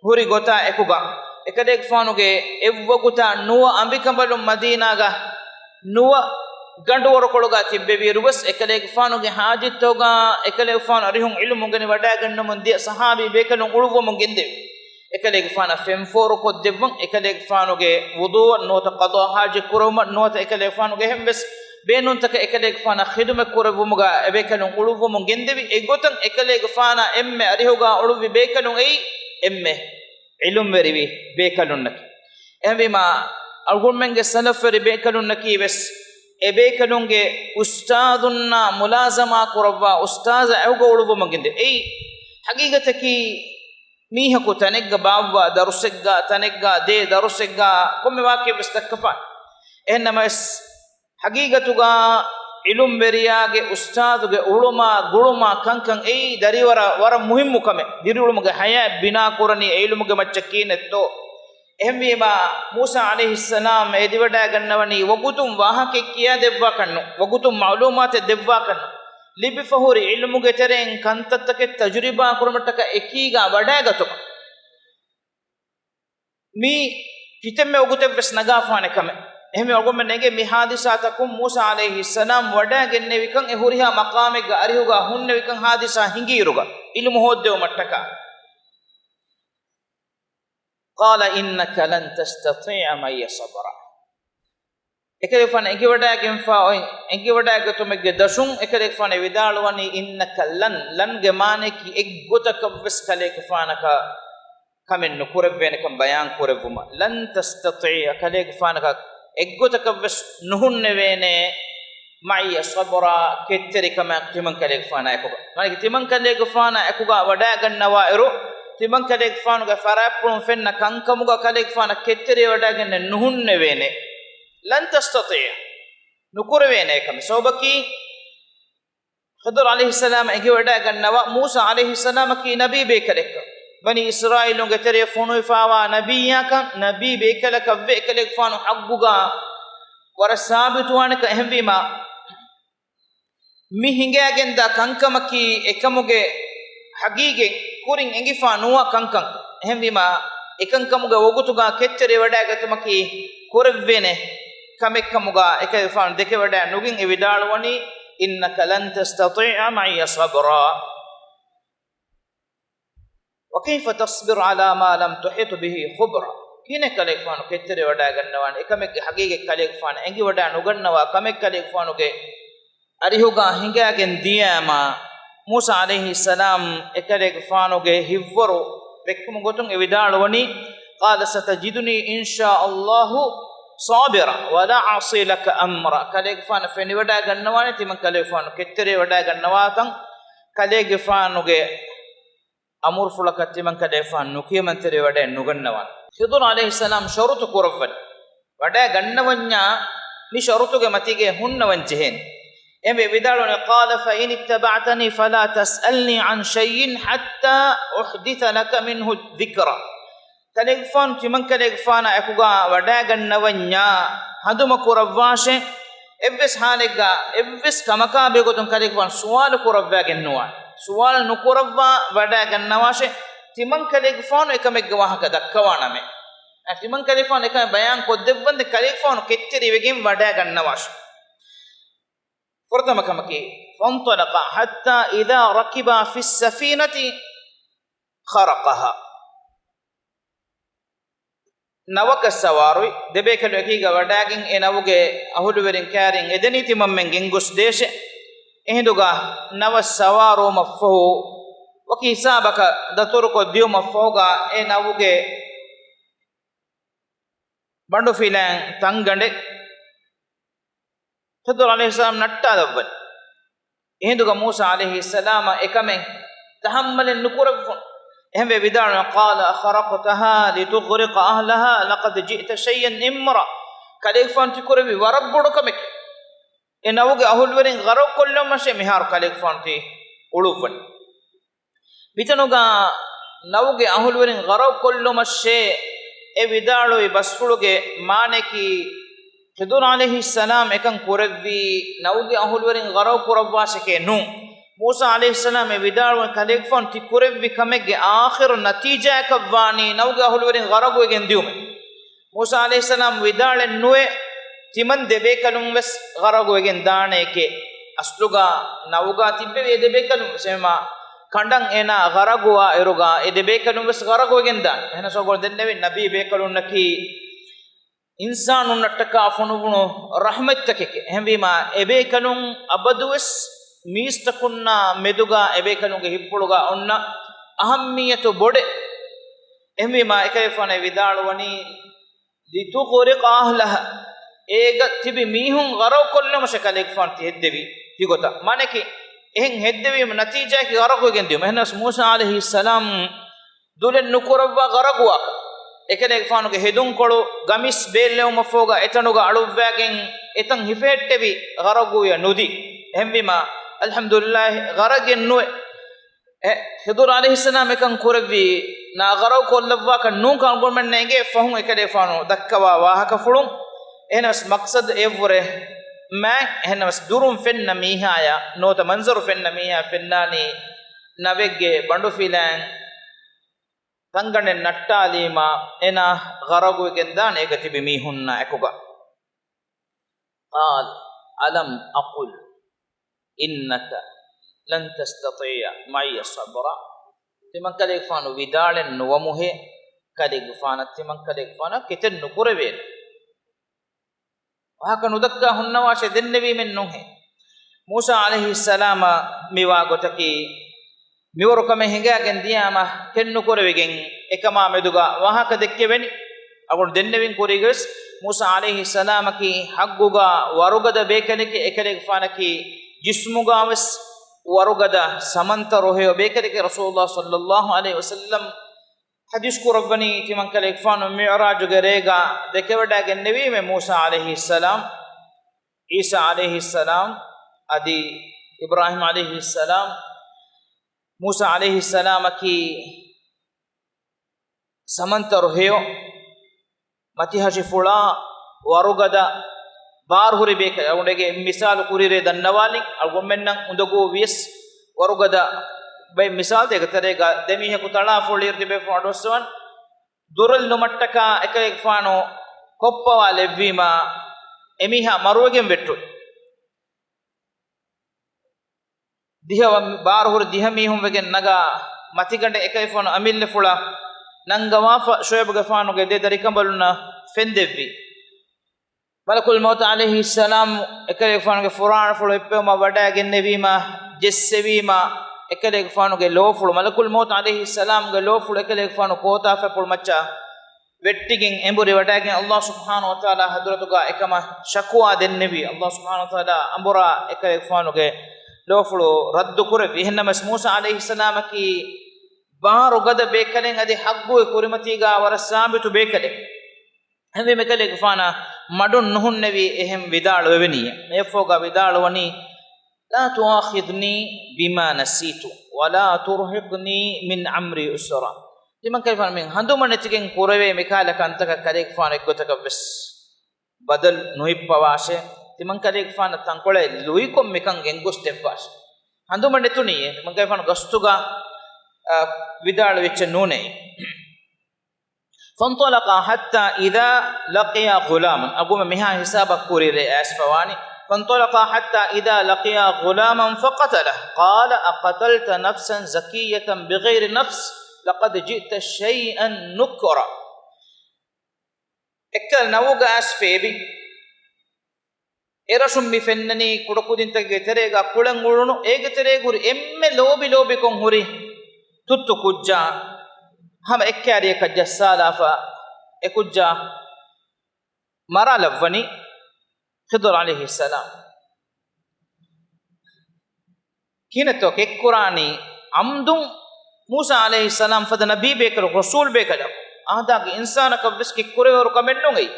ހުރި ގޮތާ އެކުގަ، އެކަލޭގެފާނުގެ އެއްވަގުތާ ނުވަ އަނބިކަނބަލުން މަދީނާގަ ނުވަ ގަނޑުވަރުކޮޅުގަ ތިއްބެވިއިރުވެސް، އެކަލޭގެފާނުގެ ޙާޖަތްތަކުގަ އެކަލޭގެފާނު އަރިހުން ޢިލްމު އުނގެނި ވަޑައިގަންނަމުން ދިޔަ ޞަޙާބީ ބޭކަލުން އުޅުއްވަމުން ގެންދެވި. އެކަލޭގެފާނަށް ފެންފޯރުކޮށްދެއްވަން، އެކަލޭގެފާނުގެ ވުޟޫއަށް ނުވަތަ ޤަޟާ ޙާޖަތް ކުރެވުމަށް ނުވަތަ އެކަލޭގެފާނުގެ އެހެންވެސް ބޭނުންތަކަށް އެކަލޭގެފާނަށް ޚިދުމަތް ކުރެއްވުމުގަ އެބޭކަލުން އުޅުއްވަމުން ގެންދެވި. އެގޮތަށް އެކަލޭގެފާނާ އެންމެ އަރިހުގަ އުޅުއްވި ބޭކަލުން އެއީ އެންމެ ޢިލްމުވެރިވި ބޭކަލުންނަކީ. އެހެންވީމާ، އަޅުގަނޑުމެންގެ ސަލަފްވެރި ބޭކަލުންނަކީ ވެސް އެބޭކަލުންގެ އުސްތާޛުންނާ މުލާޒަމާ ކުރައްވާ އުސްތާޛާ އެކުގަ އުޅުއްވަމުން ގެންދެވި. އެއީ ޙަޤީޤަތަކީ މީހަކު ތަނެއްގަ ބާއްވާ ދަރުސެއްގަ، ތަނެއްގަ ދޭ ދަރުސެއްގަ ކޮންމެ ވާހަކައެއް ވެސް ދައްކަފާނެ. އެހެން ނަމަވެސް، ޙަޤީޤަތުގަ ޢިލްމުވެރިޔާގެ އުސްތާޛުގެ އުޅުމާ ގުޅުމާ ކަންކަން އެއީ ދަރިވަރަށް ވަރަށް މުހިއްމު ކަމެއް. ދިރިއުޅުމުގެ ޙަޔާތް ބިނާކުރަނީ އެ ޢިލްމުގެ މައްޗަށް ކީނެއްތޯ؟ އެހެންވީމާ، މޫސާ ޢަލައިހިއްސަލާމް އެދިވަޑައިގަންނަވަނީ ވަގުތުން ވާހަކައެއް ކިޔާ ދެއްވާކަށްނު، ވަގުތުން މަޢުލޫމާތެއް ދެއްވާކަށްނު، ލިބިފަ ހުރި ޢިލްމުގެ ތެރެއިން ކަންތައްތަކެއް ތަޖުރިބާ ކުރުމަށްޓަކާ އެކީގަ ވަޑައިގަތުމަށް. މީ ކިތަންމެ ވަގުތެއް ވެސް ނަގާފާނެ ކަމެއް. އެހެންވެ އަޅުގަނޑުމެން އެނގޭ މި ޙާދިސާތަކުން މޫސާ ޢަލައިހިއްސަލާމް ވަޑައިގެންނެވިކަން، އެ ހުރިހާ މަޤާމެއްގަ އަރިހުގަ ހުންނެވިކަން ޙާދިސާ ހިނގިއިރުގަ ޢިލްމު ހޯއްދެވުމަށްޓަކާ. قال إنك لن تستطيع معي صبرا. އެކަލޭގެފާނު އެނގިވަޑައިގެންފާ އޮތް، އެނގިވަޑައިގަތުމެއްގެ ދަށުން އެކަލޭގެފާނު ވިދާޅުވަނީ، إنك لن، لن ގެ މާނައަކީ އެއްގޮތަކަށްވެސް ކަލޭގެފާނަކަށް ކަމެއް ނުކުރެއްވޭނެކަން ބަޔާން ކުރެއްވުމަށް. لن تستطيع، ކަލޭގެފާނަކަށް އެއްގޮތަކަށްވެސް ނުހުންނެވޭނެ، معي صبرا، ކެތްތެރިކަމާ ތިމަންކަލޭގެފާނާ އެކުގަ. މާނައީ ތިމަންކަލޭގެފާނާ އެކުގަ ވަޑައިގަންނަވާއިރު، ތިމަންކަލޭގެފާނުގެ ފަރާތްޕުޅުން ފެންނަ ކަންކަމުގަ ކަލޭގެފާނަށް ކެތްތެރިވެވަޑައިގެންނެއް ނުހުންނެވޭނެ. لن تستطيع، ނުކުރެވޭނެ އެކަމެއް. ސަބަބަކީ، ޚިޟުރު ޢަލައިހިއްސަލާމް އެނގިވަޑައިގަންނަވާ، މޫސާ ޢަލައިހިއްސަލާމަކީ ނަބީ ބޭކަލެއްކަން. ބަނީ އިސްރާއީލުންގެ ތެރެއަށް ފޮނުވިފާވާ ނަބިއްޔާކަން، ނަބީ ބޭކަލަކަށްވެ އެކަލޭގެފާނު ޙައްޤުގަ ވަރަށް ސާބިތުވާނެކަން. އެހެންވީމާ، މި ހިނގައިގެންދާ ކަންކަމަކީ އެކަމުގެ ޙަޤީޤަތް ކުރިން އެނގިފާ ނުވާ ކަންކަން. އެހެންވީމާ، އެކަންކަމުގެ ވަގުތުގަ ކެތްތެރިވެވަޑައިގަތުމަކީ ކުރެވޭނެ ކަމެއްކަމުގަ އެކަލޭގެފާނު ދެކެވަޑައި ނުގެން އެ ވިދާޅުވަނީ، إنك لن تستطيع معي صبرا. وكيف تصبر على ما لم تحط به خبرا؟ ކިހިނެއް ކަލޭގެފާނު ކެތްތެރިވެވަޑައިގަންނަވާނެ؟ އެކަމެއްގެ ޙަޤީޤަތް ކަލޭގެފާނަށް އެނގިވަޑައި ނުގަންނަވާ ކަމެއް ކަލޭގެފާނުގެ އަރިހުގަ ހިނގައިގެން ދިޔައިމާ، މޫސާ ޢަލައިހިއްސަލާމް އެކަލޭގެފާނުގެ ހިތްވަރު ދެއްކުމުގެ ގޮތުން އެ ވިދާޅުވަނީ، قال ستجدني إن شاء الله صابرا ولا أعصي لك أمرا. ކަލޭގެފާނަށް ފެނިވަޑައިގަންނަވާނެ ތިމަން ކަލޭގެފާނު ކެތްތެރިވެވަޑައިގަންނަވާތަން، ކަލޭގެފާނުގެ އަމުރުފުޅަކަށް ތިމަން ކަލޭގެފާނު ނުކިޔަމަންތެރިވެވަޑައި ނުގަންނަވާނެ. ޚިޟުރު ޢަލައިހިއްސަލާމް ޝަރުޠު ކުރައްވަނީ، ވަޑައިގަންނަވަންޏާ މި ޝަރުޠުގެ މަތީގައި ހުންނަވަން ޖެހޭނެ. އެހެންވެ ވިދާޅުވަނީ، قال فإن اتبعتني فلا تسألني عن شيء حتى أحدث لك منه ذكرا. ކަލޭގެފާނު ތިމަން ކަލޭގެފާނާ އެކުގަ ވަޑައިގަންނަވަންޏާ ހަނދުމަ ކުރައްވާށޭ، އެއްވެސް ޙާލެއްގަ އެއްވެސް ކަމަކާ ބެހޭގޮތުން ކަލޭގެފާނު ސުވާލު ކުރައްވައިގެން ނުވާނެ. ސުވާލު ނުކުރައްވާ ވަޑައިގަންނަވާށޭ، ތިމަން ކަލޭގެފާނު އެކަމެއްގެ ވާހަކަ ދައްކަވާނަމޭ. އަ، ތިމަން ކަލޭގެފާނު އެކަމެއް ބަޔާން ކޮށްދެއްވަންދެން ކަލޭގެފާނު ކެތްތެރިވެގެން ވަޑައިގަންނަވާށޭ. ފުރަތަމަ ކަމަކީ، فانطلقا حتى إذا ركبا في السفينة خرقها. ނަވަކަށް ސަވާރުވި، ދެބޭކަލުން އެކީގަ ވަޑައިގެން އެ ނަވުގެ އަހުލުވެރިން ކައިރިން އެދެނީ ތިމަންމެން ގެންގޮސްދޭށޭ. އެހިނދުގަ ނަވަށް ސަވާރުވުމަށްފަހު ވަކި ހިސާބަކަށް ދަތުރުކޮށް ދިޔުމަށްފަހުގަ އެ ނަވުގެ ބަނޑުފިލާން ތަންގަނޑެއް ޚިޟުރު ޢަލައިހިއްސަލާމް ނައްޓާލައްވަނީ. އެހިނދުގަ މޫސާ ޢަލައިހިއްސަލާމަށް އެކަމެއް ތަޙައްމަލެއް ނުކުރެއްވުނު. އެހެންވެ ވިދާޅުވަނީ، قال أخرقتها لتغرق أهلها لقد جئت شيئا إمرا. ކަލޭގެފާނު ތި ކުރެއްވީ ވަރަށް ބޮޑު ކަމެކޭ. އެ ނަވުގެ އަހުލުވެރިން ޣަރަޤުކޮށްލުމަށޭ މިހާރު ކަލޭގެފާނު ތި އުޅުއްވަނީ. މިތަނުގަ ނަވުގެ އަހުލުވެރިން ޣަރަޤުކޮށްލުމަށޭ އެ ވިދާޅުވި ބަސްފުޅުގެ މާނައަކީ، ޚިޟުރު ޢަލައިހިއްސަލާމް އެކަން ކުރެއްވީ ނަވުގެ އަހުލުވެރިން ޣަރަޤު ކުރައްވާށެކޭ ނޫން. މޫސާ ޢަލައިހިއްސަލާމް އެ ވިދާޅުވަނީ ކަލޭގެފާނު ތި ކުރެއްވި ކަމެއްގެ އާޚިރު ނަތީޖާއަކަށްވާނީ ނަވުގެ އަހުލުވެރިން ޣަރަޤުވެގެން ދިޔުމޭ. މޫސާ ޢަލައިހިއްސަލާމް ވިދާޅެއް ނުވޭ، ތިމަން ދެބޭކަލުން ވެސް ޣަރަޤުވެގެން ދާނެކޭ. އަސްލުގަ ނަވުގަ ތިއްބެވި އެ ދެބޭކަލުން ވެސް. އެހެންވީމާ ކަނޑަން އޭނާ ޣަރަޤުވާ އިރުގަ އެ ދެބޭކަލުން ވެސް ޣަރަޤުވެގެން ދާނެ. އެހެނަސް އަޅުގަނޑު ދެންނެވި ނަބީ ބޭކަލުންނަކީ އިންސާނުންނަށްޓަކާ ފޮނުވުނު ރަޙްމަތްތަކެކޭ. އެހެންވީމާ އެބޭކަލުން އަބަދުވެސް މީސްތަކުންނާ މެދުގަ އެބޭކަލުންގެ ހިތްޕުޅުގަ އޮންނަ އަހައްމިއްޔަތު ބޮޑޭ. އެހެންވީމާ އެކަލޭގެފާނު ވިދާޅުވަނީ، لتغرق أهلها، އޭގަ ތިބި މީހުން ޣަރަޤުކޮށްލުމަށޭ ކަލޭގެފާނު ތި ހެއްދެވީ ތިގޮތަށް. މާނައަކީ، އެހެން ހެއްދެވީމަ ނަތީޖާއަކީ ޣަރަޤުވެގެން ދިޔުމަށޭ. އެހެނަސް މޫސާ ޢަލައިހިއްސަލާމް ދުލެއް ނުކުރައްވާ ޣަރަޤުވާކަށް. އެކަލޭގެފާނުގެ ހެދުންކޮޅު ގަމީސް ބޭއްލެވުމަށްފަހުގަ އެތަނުގަ އަޅުއްވައިގެން އެތަން ހިފެހެއްޓެވި ޣަރަޤުވިޔަ ނުދީ. އެހެންވީމާ، އަލްޙަމްދުލިއްލާހި، ޣަރަޤެއް ނުވޭ. އެ، ޚިޟުރު ޢަލައިހިއްސަލާމް އެކަން ކުރެއްވީ ނާ ޣަރަޤު ކޮށްލައްވާކަށް ނޫންކަން އަޅުގަނޑުމެންނަށް އެނގޭ. ފަހުން އެކަލޭގެފާނު ދައްކަވާ ވާހަކަފުޅުން. އެހެނަސް މަޤްޞަދު އެއަށްވުރެ މާތް. އެހެނަސް ދުރުން ފެންނަ މީހާޔާ ނުވަތަ މަންޒަރު ފެންނަ މީހާ ފެންނާނީ ނަވެއްގެ ބަނޑުފިލާން ތަންގަނޑެއް ނައްޓާލީމާ އޭނާ ޣަރަޤުވެގެން ދާނެ އޭގަ ތިބި މީހުންނާ އެކުގަ. قال ألم أقل إنك لن تستطيع معي صبرا. ތިމަން ކަލޭގެފާނު ވިދާޅެއް ނުވަމުހޭ، ކަލޭގެފާނަށް ތިމަން ކަލޭގެފާނަށް ކެތެއް ނުކުރެވޭނެ. ވާހަކަ ނުދައްކާ ހުންނަވާށޭ ދެންނެވީމެއް ނޫންހޭ. މޫސާ ޢަލައިހިއްސަލާމަށް މިވާ ގޮތަކީ، މިވަރު ކަމެއް ހިނގައިގެން ދިޔާމަ ކެތް ނުކުރެވިގެން އެކަމާ މެދުގަ ވާހަކަ ދެއްކެވެނީ. އަޅުގަނޑު ދެންނެވިން ކުރީގަވެސް މޫސާ ޢަލައިހިއްސަލާމަކީ ޙައްޤުގަ ވަރުގަދަ ބޭކަލެކޭ، އެކަލޭގެފާނަކީ ޖިސްމުގަވެސް ވަރުގަދަ ސަމަންތަރު ހެޔޮ ބޭކަލެކޭ. ރަސޫލުﷲ ޞައްލައްލާހު ޢަލައިހި ވަސައްލަމް ޙަދީޘް ކުރައްވަނީ، ތިމަންކަލޭގެފާނު މިޢުރާޖުގެ ރޭގަ ދެކެވަޑައިގެންނެވީމޭ މޫސާ ޢަލައިހިއްސަލާމް، ޢީސާ ޢަލައިހިއްސަލާމް އަދި އިބްރާހީމް ޢަލައިހިއްސަލާމް. މޫސާ ޢަލައިހިއްސަލާމަކީ ސަމަންތަރު ހެޔޮ، މަތިހަށިފުޅާ، ވަރުގަދަ، ބާރުހުރި ބޭކަލެއް. އަޅުގަނޑުގެ މިސާލު ކުރިއިރޭ ދަންނަވާލިން، އަޅުގަނޑުމެންނަށް އުނދަގޫ ވިޔަސް ވަރުގަދަ ބައެއް މިސާލުތައް. އޭގެ ތެރޭގަ ދެ މީހަކު ތަޅާފޮޅިއިރު ތިބޭފުޅުން އަޑުއައްސަވަން، ދުރެއް ލުމަށްޓަކާ އެކަލޭގެފާނު ކޮއްޕަވާލެއްވީމާ، އެމީހާ މަރުވެގެން ވެއްޓުން. ދިހަ ވަ-، ބާރުހުރި ދިހަ މީހުން ވެގެން ނަގާ މަތިގަނޑެއް އެކަލޭގެފާނު އަމިއްލަފުޅަށް ނަންގަވާފަ، ޝުޢައިބުގެފާނުގެ ދެ ދަރިކަނބަލުންނަށް ފެންދެއްވި. މަލަކުލް މައުތު ޢަލައިހިއްސަލާމް އެކަލޭގެފާނުގެ ފުރާނަފުޅު ހިއްޕެވުމަށް ވަޑައިގެންނެވީމާ، ޖެއްސެވީމާ، އެކަލޭގެފާނުގެ ލޯފުޅު، މަލަކުލް މައުތު ޢަލައިހިއްސަލާމްގެ ލޯފުޅު އެކަލޭގެފާނު ކޯތާފަތްޕުޅު މައްޗަށް ވެއްޓިގެން އެނބުރި ވަޑައިގެން، ﷲ ސުބްޙާނަހޫ ވަތަޢާލާ ޙަޟްރަތުގަ އެކަމަށް ޝަކުވާ ދެންނެވި. ﷲ ސުބްޙާނަހޫ ވަތަޢާލާ އަނބުރާ އެކަލޭގެފާނުގެ ލޯފުޅު ރައްދު ކުރެއްވި. އެހެންނަމަވެސް މޫސާ ޢަލައިހިއްސަލާމަކީ ބާރުގަދަ ބޭކަލެއް އަދި ޙައްޤުގެ ކުރިމަތީގަ ވަރަށް ސާބިތު ބޭކަލެއް. އެހެންވީމަ އެކަލޭގެފާނަށް މަޑުން ނުހުންނެވި އެހެން ވިދާޅުވެވެނީ. އެއަށްފަހުގަ ވިދާޅުވަނީ، لا تؤاخذني بما نسيت ولا ترهقني من أمري عسرا. ތިމަންކަލޭގެފާނު މި ހަނދުމަ ނެތިގެން ކުރެވޭ މިކަހަލަ ކަންތަކަށް ކަލޭގެފާނު އެއްގޮތަކަށް ވެސް ބަދަލު ނުހިއްޕަވާށޭ. ތިމަންކަލޭގެފާނަށް ތަންކޮޅެއް ލުއިކޮށް މިކަން ގެންގޮސް ދެއްވާށޭ. ހަނދުމަ ނެތުނީ އެ ތިމަންކަލޭގެފާނު ގަސްތުގަ، އަ، ވިދާޅުވެއްޗެއް ނޫނޭ. فانطلقا حتى إذا لقيا غلاما. އަގުމެ މިހާ ހިސާބަށް ކުރިއިރޭ އައިސްފަވާނީ. فانطلقا حتى إذا لقيا غلاما فقتله قال أقتلت نفسا زكية بغير نفس لقد جئت شيئا نكرا. އެއްކަލަ ނަވުގަ އައިސް ފޭބި. އެރަށުން މި ފެންނަނީ ކުޑަކުދިންތަކެއްގެ ތެރޭގަ ކުޅެން އުޅުނު، އޭގެ ތެރޭގަ ހުރި އެންމެ ލޯބި ލޯބިކޮށް ހުރި ތުއްތު ކުއްޖާ ހަމަ އެއްކައިރިއަކަށް ޖައްސާލާފަ އެ ކުއްޖާ މަރާލައްވަނީ ޚިޟިރު ޢަލައިހިއްސަލާމް. ކިހިނެއްތޯ ކެއްކުރާނީ ޢަމްދުން؟ މޫސާ ޢަލައިހިއްސަލާމް ފަދަ ނަބީ ބޭކަލު، ރަސޫލް ބޭކަލަކު، އާދާގެ އިންސާނަކަށް ވެސް ކެއްކުރެވޭވަރު ކަމެއް ނޫން އެއީ.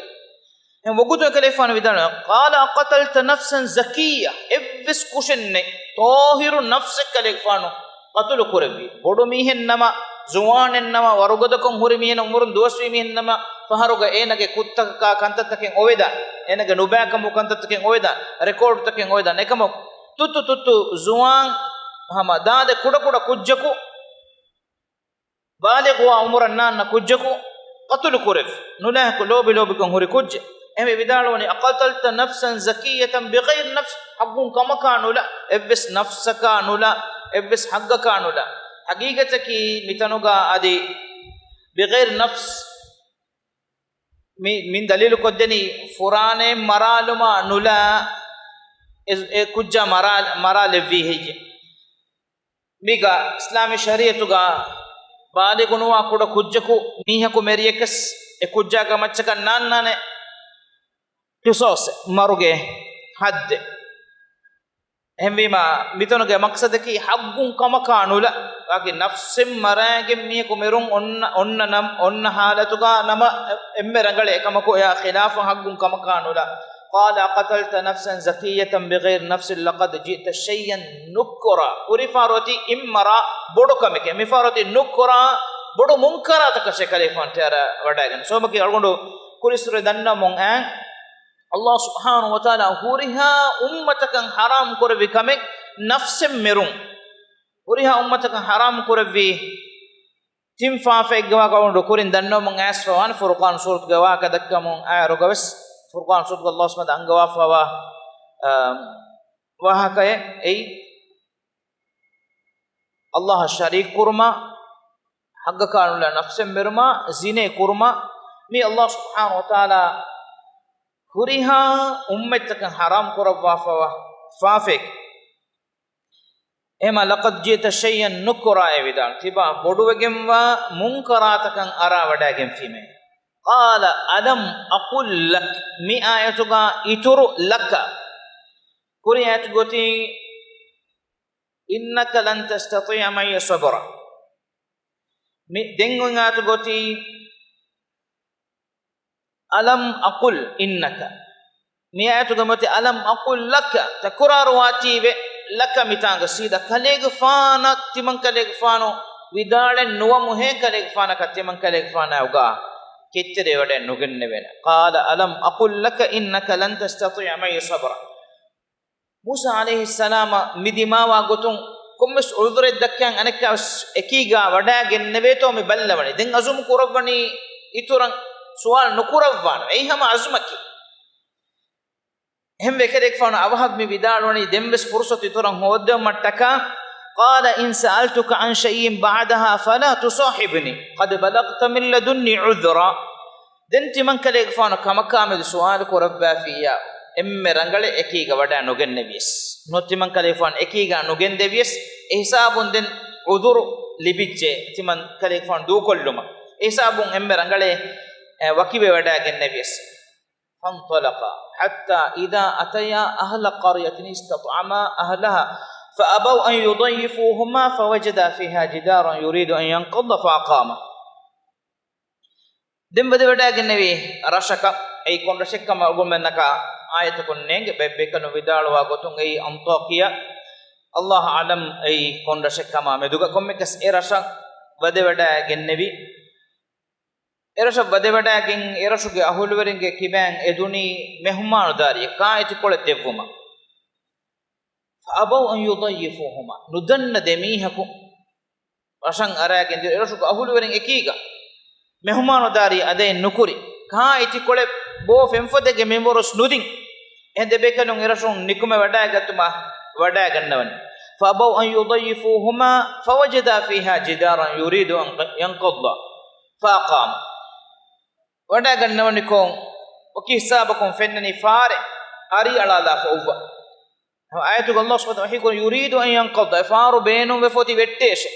އެހެން ވަގުތު އެކަލޭފާނު ވިދާޅުވި، قال أقتلت نفسا زكية، އެއްވެސް ކުށެއް ނެތް ޠާހިރު ނަފްސެއް ކަލޭގެފާނު ޤަތުލު ކުރެއްވި. ބޮޑު މީހެއް ނަމަ، ޒުވާނެއް ނަމަ، ވަރުގަދަކޮށް ހުރި މީހެއް ނަމަ، އުމުރުން ދުވަސްވީ މީހެއް ނަމަ، ފަހަރުގަ އޭނަގެ ކުށްތަކަކާ ކަންތައްތަކެއް އޮވެދާނެ، އޭނަގެ ނުބައިކަމުގެ ކަންތައްތަކެއް އޮވެދާނެ، ރެކޯޑުތަކެއް އޮވެދާނެ. އެކަމަކު ތުއްތު ތުއްތު ޒުވާން ހަމަ ދާދަ ކުޑަކުޑަ ކުއްޖަކު ބާލިޣުވާ އުމުރަށް ނާންނަ ކުއްޖަކު ޤަތުލު ކުރެވި، ނުލާހިކު ލޯބި ލޯބިކޮށް ހުރި ކުއްޖެއް. އެހެންވެ ވިދާޅުވަނީ، أقتلت نفسا زكية بغير نفس، ޙައްޤުން ކަމަކާ ނުލާ، އެއްވެސް ނަފްސަކާ ނުލާ، އެއްވެސް ޙައްޤަކާ ނުލާ. ޙަޤީޤަތަކީ މިތަނުގަ އަދި بغير نفس މި، މިން ދަލީލު ކޮށްދެނީ ފުރާނައެއް މަރާލުމާ ނުލާ އެ، އެ ކުއްޖާ މަރާ، މަރާލެއްވީ ހެއްޔެ؟ މީގަ އިސްލާމީ ޝަރީޢަތުގަ ބާލިޣު ނުވާ ކުޑަ ކުއްޖަކު މީހަކު މެރިޔަކަސް އެ ކުއްޖާގެ މައްޗަކަށް ނާންނާނެ ޤިޞާޞެއް، މަރުގެ ޙައްދެއް. އެހެންވީމަ، މިތަނުގެ މަޤްޞަދަކީ ޙައްޤުން ކަމަކާ ނުލާ، ވާގި ނަފްސެއް މަރައިގެން މީހަކު މެރުން އޮންނަ، އޮންނަ ނަމް، އޮންނަ ޙާލަތުގަ ނަމަ އެންމެ ރަނގަޅޭ. އެކަމަކު އެއާ ޚިލާފަށް ޙައްޤުން ކަމަކާ ނުލާ. قال أقتلت نفسا زكية بغير نفس لقد جئت شيئا نكرا. ކުރިފާރު އޮތީ އިއްމަރާ ބޮޑު ކަމެކޭ. މިފާރު އޮތީ ނުކްރާ ބޮޑު މުންކަރާތަކަށޭ ކަލޭފާނު ތިޔަރަ ވަޑައިގެން. ސޯމަކީ އަޅުގަނޑު ކުރިއްސުރެ ދަންނަވަމުން އައި، ﷲ ސުބްޙާނަހޫ ވަތަޢާލާ ހުރިހާ އުއްމަތަކަށް ޙަރާމް ކުރެއްވި ކަމެއް ނަފްސެއް މެރުން. ހުރިހާ އުއްމަތަކަށް ޙަރާމް ކުރެއްވި ތިން ފާފައެއްގެ ވާހަކަ އަޅުގަނޑު ކުރިން ދަންނަވަމުން އައިސްފަވާނެ. ފުރުޤާން ސޫރަތުގެ ވާހަކަ ދައްކަމުން އައިރުގަވެސް، ފުރުޤާން ސޫރަތުގަ ﷲ ސުބްޙާނަހޫ ވަތަޢާލާ އަންގަވާފަވާ، އަ، ވާހަކައެއް އެއީ، ﷲ އަށް ޝަރީކު ކުރުމާ، ޙައްޤަކާ ނުލާ ނަފްސެއް މެރުމާ، ޒިނޭ ކުރުމާ، މީ ﷲ ސުބްޙާނަހޫ ވަތަޢާލާ ހުރިހާ އުއްމަތަކަށް ޙަރާމް ކުރައްވާފަވާ ފާފައެކޭ. އެހެމަ لقد جئت شيئا نكرا އޭ ވިދާޅު، ތިބާ ބޮޑުވެގެންވާ މުންކަރާތަކަށް އަރާވަޑައިގެންފީމޭ. قال ألم أقل لك، މި އާޔަތުގަ އިތުރު لك، ކުރި އާޔަތު ގޮތީ إنك لن تستطيع معي صبرا. މި ދެން އޮތް އާޔަތު ގޮތީ ألم أقل إنك. މި އާޔަތުގަ މޮތި ألم أقل لك، ތަކުރާރުވާތީވެ، لك މިތާނގަ ސީދާ ކަލޭގެފާނަށް ތިމަން ކަލޭގެފާނު ވިދާޅެއް ނުވަމުހޭ ކަލޭގެފާނަކަށް ތިމަން ކަލޭގެފާނާ އުގާ ކެތްތެރޭ ވަޑައެއް ނުގެންނެވޭނެ. قال ألم أقل لك إنك لن تستطيع معي صبرا. މޫސާ ޢަލައިހިއްސަލާމަށް މި ދިމާވާ ގޮތުން ކޮންމެސް ޢުޛުރެއް ދައްކައި އަނެއްކާވެސް އެކީގާ ވަޑައިގެންނެވޭތޯ މި ބައްލަވަނީ. ދެން ޢަޒުމު ކުރައްވަނީ އިތުރަށް ސުވާލު ނުކުރައްވާނެ. އެއީ ހަމަ ޢަޒުމަކީ. އެހެންވެ އެކަލޭގެފާނު އަވަހަށް މި ވިދާޅުވަނީ ދެންވެސް ފުރުޞަތު އިތުރަށް ހޯއްދެވުމަށްޓަކާ، قال إن سألتك عن شيء بعدها فلا تصاحبني قد بلغت من لدني عذرا. ދެން ތިމަން ކަލޭގެފާނު ކަމަކާމެދު ސުވާލު ކުރައްވާފިއްޔާ އެންމެ ރަނގަޅެއް އެކީގަ ވަޑައި ނުގެންނެވިޔަސް. ނު ތިމަން ކަލޭގެފާނު އެކީގަ ނުގެންދެވިޔަސް، އެހިސާބުން ދެން ޢުޛުރު ލިބިއްޖެ ތިމަން ކަލޭގެފާނު ދޫކޮށްލުމަށް. އެހިސާބުން އެންމެ ރަނގަޅޭ، އެ، ވަކިވެ ވަޑައިގެންނެވިޔަސް. فانطلقا حتى إذا أتيا أهل قرية استطعما أهلها فأبوا أن يضيفوهما فوجدا فيها جدارا يريد أن ينقض فأقامه. ދެން ވަދެވަޑައިގެންނެވީ ރަށަކަށް. އެއީ ކޮން ރަށެއްކަމަށް އަޅުގަނޑުމެންނަކަށް އާޔަތަކުން ނޭނގެ. ބެ-، ބޭކަލުން ވިދާޅުވާ ގޮތުން އެއީ އަންޠާކިޔާ. ﷲ އަޢްލަމް އެއީ ކޮން ރަށެއްކަމާ މެދުގަ ކޮންމެކަސް އެ ރަށަށް ވަދެވަޑައިގެންނެވި. އެރަށަށް ވަދެވަޑައިގެން އެރަށުގެ އަހުލުވެރިންގެ ކިބައިން އެދުނީ މެހުމާނުދާރީ ކާއެތިކޮޅެއް ދެއްވުމަށް. فأبوا أن يضيفوهما. ނުދަންނަ ދެމީހަކު ރަށަށް އަރައިގެން ދިޔަ އެރަށުގެ އަހުލުވެރިން އެކީގަ މެހުމާނުދާރީ އަދައެއް ނުކުރި. ކާއެތިކޮޅެއް ބޯ ފެންފޮދެއްގެ މިންވަރުސް ނުދިން. އެހެން ދެބޭކަލުން އެރަށުން ނިކުމެ ވަޑައިގަތުމަށް ވަޑައިގަންނަވަނީ. فأبوا أن يضيفوهما فوجدا فيها جدارا يريد أن ينقض فأقامه. ވަޑައިގަންނަވަނިކޮށް، ވަކި ހިސާބަކުން ފެންނަނީ ފާރެއް އަރި އަޅާލާފަ އޮއްވަ. އާޔަތުގަ ﷲ ސުބްޙާނަހޫ ވަތަޢާލާ ވަޙީކުރަނީ، يريد أن ينقض، އެ ފާރު ބޭނުންވެފަ އޮތީ ވެއްޓޭށޭ.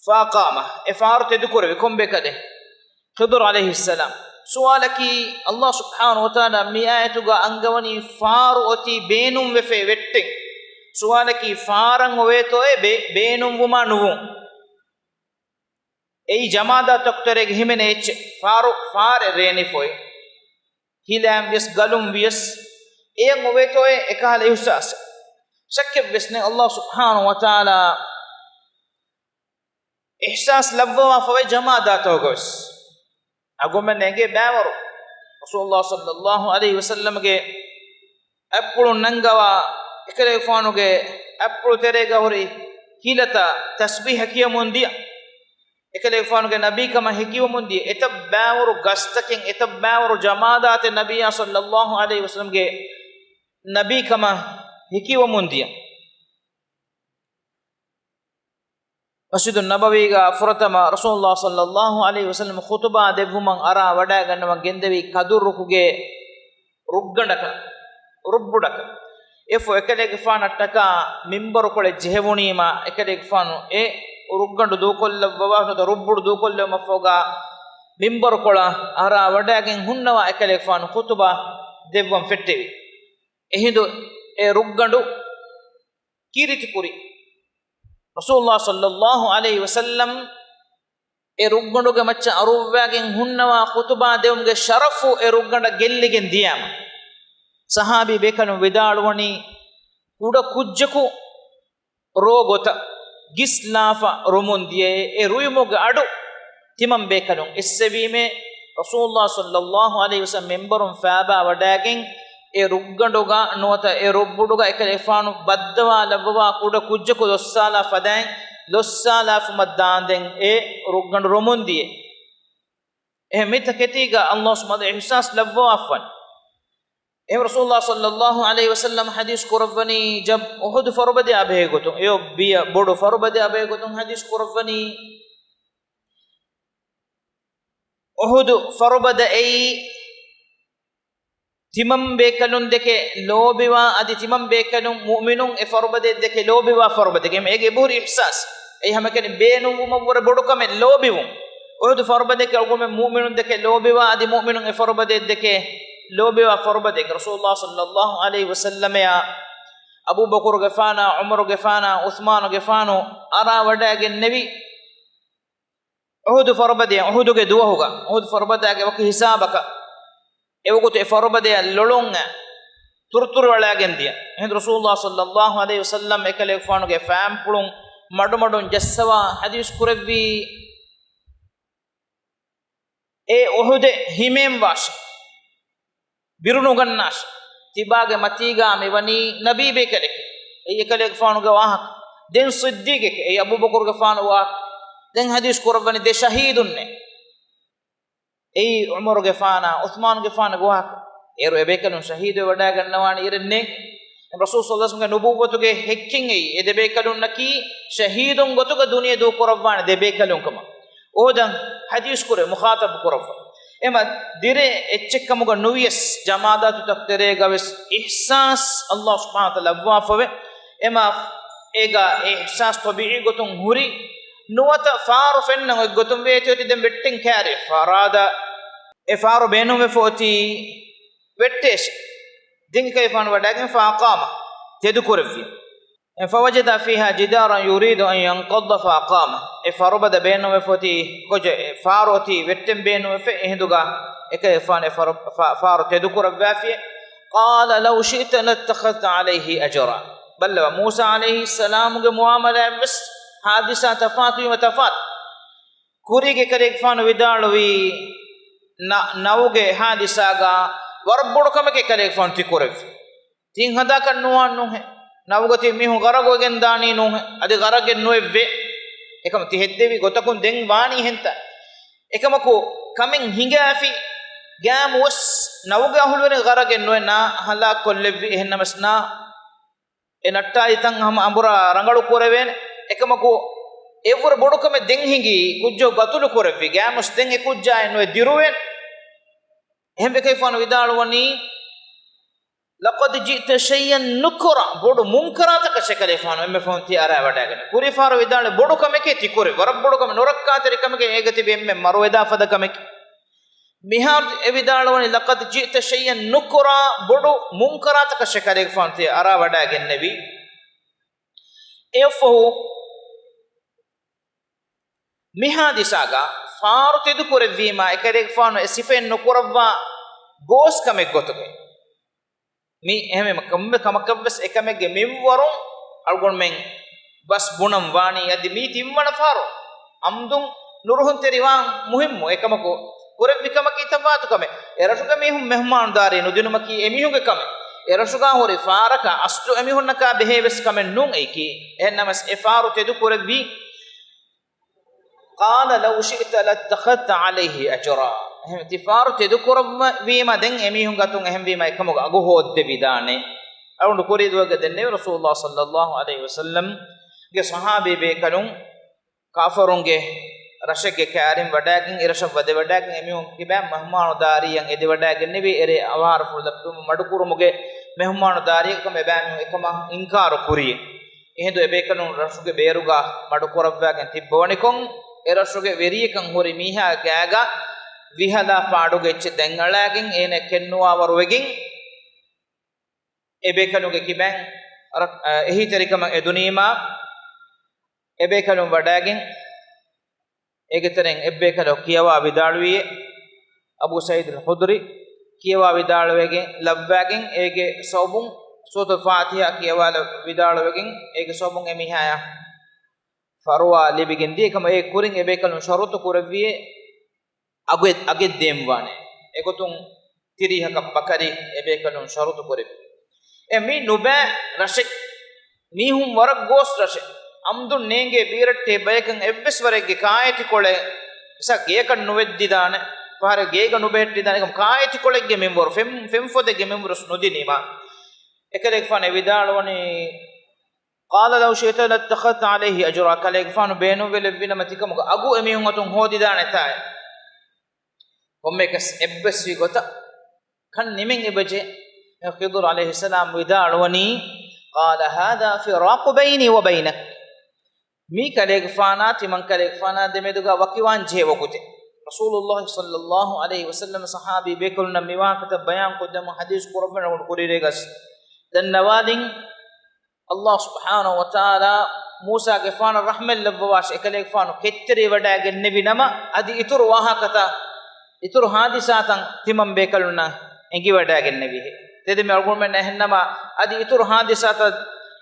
فأقامه، އެ ފާރު ތެދުކުރެއްވި ކޮންބޭކަލެއް؟ ޚިޟުރު ޢަލައިހިއްސަލާމް. ސުވާލަކީ، ﷲ ސުބްޙާނަހޫ ވަތަޢާލާ މި އާޔަތުގަ އަންގަވަނީ ފާރު އޮތީ ބޭނުންވެފަ ވެއްޓެން. ސުވާލަކީ، ފާރަށް އޮވޭތޯއޭ ބޭ-، ބޭނުންވުމާ ނުވުން؟ އެއީ ޖަމާދާތަކު ތެރޭގަ ހިމެނޭ އެއްޗެއް. ފާރު، ފާރެއް ރޭނިފޮއި. ހިލައިން ވިޔަސް، ގަލުން ވިޔަސް، އެޔަށް އޮވޭތޯއޭ އެކަހަލަ އިޙްސާސެއް؟ ޝައްކެއްވެސް ނެތް. ﷲ ސުބްޙާނަހޫ ވަތަޢާލާ އިޙްސާސް ލައްވަވާފަވޭ ޖަމާދާތަކުގަވެސް. އަޅުގަނޑުމެން އެނގޭ ބައިވަރު ރަސޫލުﷲ ޞައްލަﷲ ޢަލައިހި ވަސައްލަމްގެ އަތްޕުޅު ނަންގަވާ، އެކަލޭގެފާނުގެ އަތްޕުޅު ތެރޭގަ ހުރި ހިލަތައް ތަސްބީޙަ ކިޔަމުން ދިޔަ، އެކަލޭގެފާނުގެ ނަބީކަމަށް ހެކިވަމުން ދިޔަ، އެތައް ބައިވަރު ގަސްތަކެއް، އެތައް ބައިވަރު ޖަމާދާތެއް ނަބިއްޔާ ޞައްލަﷲ ޢަލައިހި ވަސައްލަމްގެ ނަބީކަމަށް ހެކިވަމުން ދިޔަ. މަސްޖިދުއް ނަބަވީގަ ފުރަތަމަ ރަސޫލުﷲ ޞައްލަﷲ ޢަލައިހި ވަސައްލަމް ޚުޠުބާ ދެއްވުމަށް އަރާ ވަޑައިގަންނަވަން ގެންދެވީ ކަދުރުކުގެ ރުއްގަނޑަކަށް، ރުއްބުޑަކަށް. އެފަހު އެކަލޭގެފާނަށްޓަކާ މިންބަރުކޮޅެއް ޖެހެވުނީމާ، އެކަލޭގެފާނު އެ ރުއްގަނޑު ދޫކޮށްލައްވަވާ، ނުވަތަ ރުއްބުޑު ދޫކޮށްލެވުމަށްފަހުގަ މިންބަރުކޮޅަށް އަރާ ވަޑައިގެން ހުންނަވާ އެކަލޭގެފާނު ޚުޠުބާ ދެއްވަން ފެއްޓެވި. އެހިނދު އެ ރުއްގަނޑު ކީރިތިކުރި. ރަސޫލުﷲ ޞައްލަﷲ ޢަލައިހި ވަސައްލަމް އެ ރުއްގަނޑުގެ މައްޗަށް އަރުއްވާގެން ހުންނަވާ ޚުޠުބާ ދެވުމުގެ ޝަރަފު އެ ރުއްގަނޑަށް ގެއްލިގެން ދިޔައިމަ، ޞަޙާބީ ބޭކަލުން ވިދާޅުވަނީ، ކުޑަ ކުއްޖަކު ރޯ ގޮތަށް ގިސްލާފަ ރުމުން ދިޔައޭ، އެ ރުއިމުގެ އަޑު ތިމަން ބޭކަލުން އެއްސެވީމޭ. ރަސޫލުﷲ ޞައްލަﷲ ޢަލައިހި ވަސައްލަމް މިންބަރުން ފައިބާ ވަޑައިގެން އެ ރުއްގަނޑުގަ ނުވަތަ އެ ރުއްބުޑުގަ އެކަލޭގެފާނު ބައްދަވާލައްވަވާ ކުޑަ ކުއްޖަކު ލޮއްސާލާ ފަދައިން ލޮއްސާލާފުމަށް ދާންދެން އެ ރުއްގަނޑު ރުމުން ދިޔަ. އެހެން މިތަކެތީގަ ﷲ ސުބްޙާނަހޫ ވަތަޢާލާ އިޙްސާސް ލައްވަވާފަން. އެހެން ރަސޫލުﷲ ޞައްލަﷲ ޢަލައިހި ވަސައްލަމް ޙަދީޘް ކުރައްވަނީ ޖަބް-، އުޙުދު ފަރުބަދަޔާ ބެހޭ ގޮތުން، އެޔޮ ބިޔަ ބޮޑު ފަރުބަދަޔާ ބެހޭ ގޮތުން ޙަދީޘް ކުރައްވަނީ، އުޙުދު ފަރުބަދަ އެއީ ތިމަން ބޭކަލުން ދެކެ ލޯބިވާ، އަދި ތިމަން ބޭކަލުން މުއުމިނުން އެ ފަރުބަދައެއް ދެކެ ލޯބިވާ ފަރުބަދެއް. އެ-، އޭގެ އެބަހުރި އިޙްސާސް. އެއީ ހަމައެކަނި ބޭނުންވުމަށްވުރެ ބޮޑު ކަމެއް ލޯބިވުން. އުޙުދު ފަރުބަދައަކީ އަޅުގަނޑުމެން މުއުމިނުން ދެކެ ލޯބިވާ، އަދި މުއުމިނުން އެ ފަރުބަދައެއް ދެކެ ލޯބިވާ ފަރުބަދައެއް. ރަސޫލުﷲ ޞައްލަﷲ ޢަލައިހި ވަސައްލަމައާ އަބޫބަކުރުގެފާނާ ޢުމަރުގެފާނާ ޢުޘްމާނުގެފާނު އަރާ ވަޑައިގެންނެވި އުޙުދު ފަރުބަދަޔަށް، އުޙުދުގެ ދުވަހުގަ، އުޙުދު ފަރުބަދައިގެ ވަކި ހިސާބަކަށް އެވަގުތު އެ ފަރުބަދަޔަށް ލޮޅުން ތުރުތުރު އަޅާގެން ދިޔަ. އެހިނދު ރަސޫލުﷲ ޞައްލަﷲ ޢަލައިހި ވަސައްލަމް އެކަލޭގެފާނުގެ ފާންޕުޅުން މަޑުމަޑުން ޖައްސަވާ ޙަދީޘް ކުރެއްވީ، އޭ އުޙުދެއް ހިމޭންވާށޭ، ބިރުނުގަންނާށޭ، ތިބާގެ މަތީގާ މިވަނީ ނަބީ ބޭކަލެކޭ. އެއީ އެކަލޭގެފާނުގެ ވާހަކަ. ދެން ޞިއްދީޤެކޭ، އެއީ އަބޫބަކުރުގެފާނު ވާހަކަ. ދެން ޙަދީޘް ކުރައްވަނީ ދެ ޝަހީދުންނޭ. އެއީ ޢުމަރުގެފާނާ ޢުޘްމާނުގެފާނުގެ ވާހަކަ. އޭރު އެބޭކަލުން ޝަހީދުވެވަޑައިގަންނަވާނެ އިރެއްނޭނގެ. ރަސޫލު ޞައްލަﷲ ޢަލައިހި ވަސައްލަމްގެ ނުބުއްވަތުގެ ހެއްކިން އެއީ އެ ދެބޭކަލުންނަކީ ޝަހީދުން ގޮތުގަ ދުނިޔެ ދޫކުރައްވާނެ ދެބޭކަލުން ކަމަށް. އުޙުދަށް ޙަދީޘް ކުރޭ، މުޚާޠަބު ކުރައްވާ. އެމަ ދިރޭ އެއްޗެއްކަމުގަ ނުވިޔަސް، ޖަމާދާތުތަކު ތެރޭގަ ވެސް އިޙްސާސް ﷲ ސުބްޙާނަހޫ ވަތަޢާލާ ލައްވާފަވޭ. އެމަ އޭގަ އެ އިޙްސާސް ޠަބީޢީ ގޮތުން ހުރި ނުވަތަ ފާރު ފެންނަން އޮތް ގޮތުން ވޭތި އޮތީ ދެން ވެއްޓެން ކާރި ފަރާދަ އެ ފާރު ބޭނުންވެފަ އޮތީ ވެއްޓޭށޭ. ދެން އެކަލޭގެފާނު ވަޑައިގެން ފައަޤާމަ، ތެދުކުރެއްވި. އެ، فوجد فيها جدارا يريد أن ينقض فأقامه. އެ ފަރުބަދަ ބޭނުންވެފަ އޮތީ ކޮޖެއް، އެ ފާރު އޮތީ ވެއްޓެން ބޭނުންވެފަ، އެހިނދުގަ އެކަލޭގެފާނު އެ ފަރު-، ފާ-، ފާރު ތެދުކުރައްވާފިޔޭ. قال لو شئت لاتخذت عليه أجرا. ބައްލަވާ، މޫސާ ޢަލައިހިއްސަލާމުގެ މުޢާމަލާތް ވެސް ޙާދިސާ ތަފާތުވީމަ ތަފާތު. ކުރީގެ އެކަލޭގެފާނު ވިދާޅުވީ، ނަ-، ނަވުގެ ޙާދިސާގަ ވަރަށް ބޮޑު ކަމެކޭ އެކަލޭގެފާނު ތި ކުރެއްވީ. ތިން ހަދާކަށް ނުވާން ނޫންހޭ. ނަވުގަ ތި މީހުން ޣަރަޤުވެގެން ދާނީ ނޫންހޭ. އަދި ޣަރަޤެއް ނުވެއްވޭ. އެކަމަ ތި ހެއްދެވި ގޮތަކުން ދެން ވާނީ ހެންތަ؟ އެކަމަކު ކަމެއް ހިނގާފި ގާމުވެސް ނަވުގެ އަހުލުވެރިން ޣަރަޤެއް ނުވެ ނާ ހަލާކު ކޮށްލެއްވި. އެހެންނަމަސް ނާ އެ ނައްޓާލިތައް ހަމަ އަނބުރާ ރަނގަޅު ކުރެވޭނެ. އެކަމަކު އެއްވަރު ބޮޑު ކަމެއް ދެން ހިނގީ، ކުއްޖަކު ގަތުލު ކުރެއްވި ގާމުސް ދެން އެ ކުއްޖާއެއް ނުވެ ދިރުވޭނެ. އެހެންވެ އެކަލޭގެފާނު ވިދާޅުވަނީ، لقد جئت شيئا نكرا، ބޮޑު މުންކަރާތަކަށް އެކަލޭގެފާނު އެންމެ ފަހުން ތި އަރާ ވަޑައިގަންނަވާ. ކުރީ ފަހަރު ވިދާޅުވި ބޮޑު ކަމެކޭ ތި ކުރެއްވީ، ވަރަށް ބޮޑު ކަމެއް، ނުރައްކާތެރި ކަމެކޭ އޭގަ ތިބި އެންމެ މަރުވެދާ ފަދަ ކަމެކޭ. މިހާރު އެ ވިދާޅުވަނީ، لقد جئت شيئا نكرا، ބޮޑު މުންކަރާތަކަށް އެކަލޭގެފާނު ތި އަރާ ވަޑައިގެންނެވީ. އެއަށްފަހު މި ޙާދިސާގަ ފާރު ތެދުކުރެއްވީމާ، އެކަލޭގެފާނު އެ ސިފައެއް ނުކުރައްވާ ގޯސް ކަމެއް ގޮތުގައި. މި އެހެންވީމަ ކޮންމެ ކަމަކަށްވެސް އެކަމެއްގެ މިންވަރުން އަޅުގަނޑުމެން ބަސް ބުނަން ވާނީ. އަދި މީ ތިންވަނަ ފަހަރު އަމްދުން ނުރުހުންތެރިވާން މުހިއްމު އެކަމަކު، ކުރެއްވި ކަމަކީ ތަފާތު ކަމެއް. އެ ރަށުގެ މީހުން މެހުމާނުދާރީ ނުދިނުމަކީ އެމީހުންގެ ކަމެއް. އެ ރަށުގަ ހުރި ފާރަކަށް އަސްލު އެމީހުންނަކާ ބެހޭ ވެސް ކަމެއް ނޫން އެއީކީ. އެހެންނަމަސް އެ ފާރު ތެދު ކުރެއްވީ، قال لو شئت لاتخذت عليه أجرا. އެހެން ތި ފާރު ތެދު ކުރައްވީމަ ދެން އެމީހުން ގަތުން އެހެންވީމަ އެކަމުގެ އަގު ހޯއްދެވިދާނެ. އަޅުގަނޑު ކުރީ ދުވަހުގަ ދެންނެވި ރަސޫލުﷲ ޞައްލަﷲ ޢަލައިހި ވަސައްލަމްގެ ޞަޙާބީ ބޭކަލުން ކާފަރުންގެ ރަށެއްގެ ކައިރިން ވަޑައިގެން، އެރަށަށް ވަދެވަޑައިގެން އެމީހުން ކިބައިން މެހުމާނުދާރީއަށް އެދިވަޑައިގެންނެވި. އެރޭ އަވަހާރަފުޅު ލައްޕުމަށް މަޑުކުރުމުގެ މެހުމާނުދާރީއަކަށް އެބައިމީހުން އެކަމަށް އިންކާރު ކުރި. އެހިނދު އެބޭކަލުން ރަށުގެ ބޭރުގަ މަޑުކުރައްވާގެން ތިއްބަވަނިކޮށް، އެރަށުގެ ވެރިޔަކަށް ހުރި މީހާ ގާގަ ވިހަލާ ފާޑުގެ އެއްޗެއް ދަތްއަޅާގެން އޭނަ ކެންނުވާވަރުވެގެން، އެބޭކަލުންގެ ކިބައިން ރަ-، އެހީތެރިކަމަށް އެދުނީމާ، އެބޭކަލުން ވަޑައިގެން، އޭގެ ތެރެއިން އެއްބޭކަލަކު ކިޔަވާ ވިދާޅުވިއޭ، އަބޫ ސަޢީދުލް ޚުދްރީ ކިޔަވާ ވިދާޅުވެގެން ލައްވާގެން، އޭގެ ސަބަބުން ސޫރަތުލް ފާތިޙާ ކިޔަވާ ވިދާޅުވެގެން، އޭގެ ސަބަބުން އެމީހާޔަށް ފަރުވާ ލިބިގެން ދިޔަ. އެކަމަ އޭގެ ކުރިން އެބޭކަލުން ޝަރުތު ކުރެއްވިއޭ، އަގެއް، އަގެއް ދޭންވާނެ. އެގޮތުން ތިރީހަކަށް ބަކަރި އެބޭކަލުން ޝަރުތު ކުރެއްވި. އެ މީ ނުބައި ރަށެއް، މީހުން ވަރަށް ގޯސް ރަށެއް. އަމްދުން ނޭނގޭ ބީރައްޓޭ ބަޔަކަށް އެއްވެސް ވަރެއްގެ ކާއެތިކޮޅެއް އެސާ ގެޔަކަށް ނުވެއްދިދާނެ، ފަހަރެއް ގޭގަ ނުބެހެއްޓިދާނެ. އެކަމަ ކާއެތިކޮޅެއްގެ މިންވަރު، ފެން، ފެންފޮދެއްގެ މިންވަރު ނުދިނީމާ. އެކަލޭގެފާނު ވިދާޅުވަނީ، قال لو شئت لاتخذت عليه أجرا، ކަލޭގެފާނު ބޭނުންވެލެއްވިނަމަ ތިކަމުގެ އަގު އެމީހުން އަތުން ހޯދިދާނެތާއޭ. ކޮންމެއަކަސް އެއްބަސްވި ގޮތަށް ކަން ނިމެން އެބަޖެ. ޚިޟުރު ޢަލައިހިއްސަލާމް ވިދާޅުވަނީ، قال هذا فراق بيني وبينك، މީ ކަލޭގެފާނާ ތިމަން ކަލޭގެފާނާ ދެމެދުގަ ވަކިވާން ޖެހޭ ވަގުތެއް. ރަސޫލުﷲ ޞައްލަﷲ ޢަލައިހި ވަސައްލަމަ ޞަޙާބީ ބޭކަލުންނަށް މި ވާހަކަތައް ބަޔާން ކޮށްދެމުން ޙަދީޘް ކުރައްވަން ކުރިއެރޭގަސް ދަންނަވާލިން. ﷲ ސުބްޙާނަހޫ ވަތަޢާލާ މޫސާގެފާނަށް ރަޙްމަތް ލައްވަވާށި، އެކަލޭގެފާނު ކެތްތެރިވެވަޑައިގެންނެވި ނަމަ، އަދި އިތުރު ވާހަކަތައް، އިތުރު ޙާދިސާތައް ތިމަން ބޭކަލުންނަށް އެނގިވަޑައިގެންނެވިހެ. ތެދެމެ އަޅުގަނޑުމެން އެހެންނަމަ، އަދި އިތުރު ޙާދިސާތައް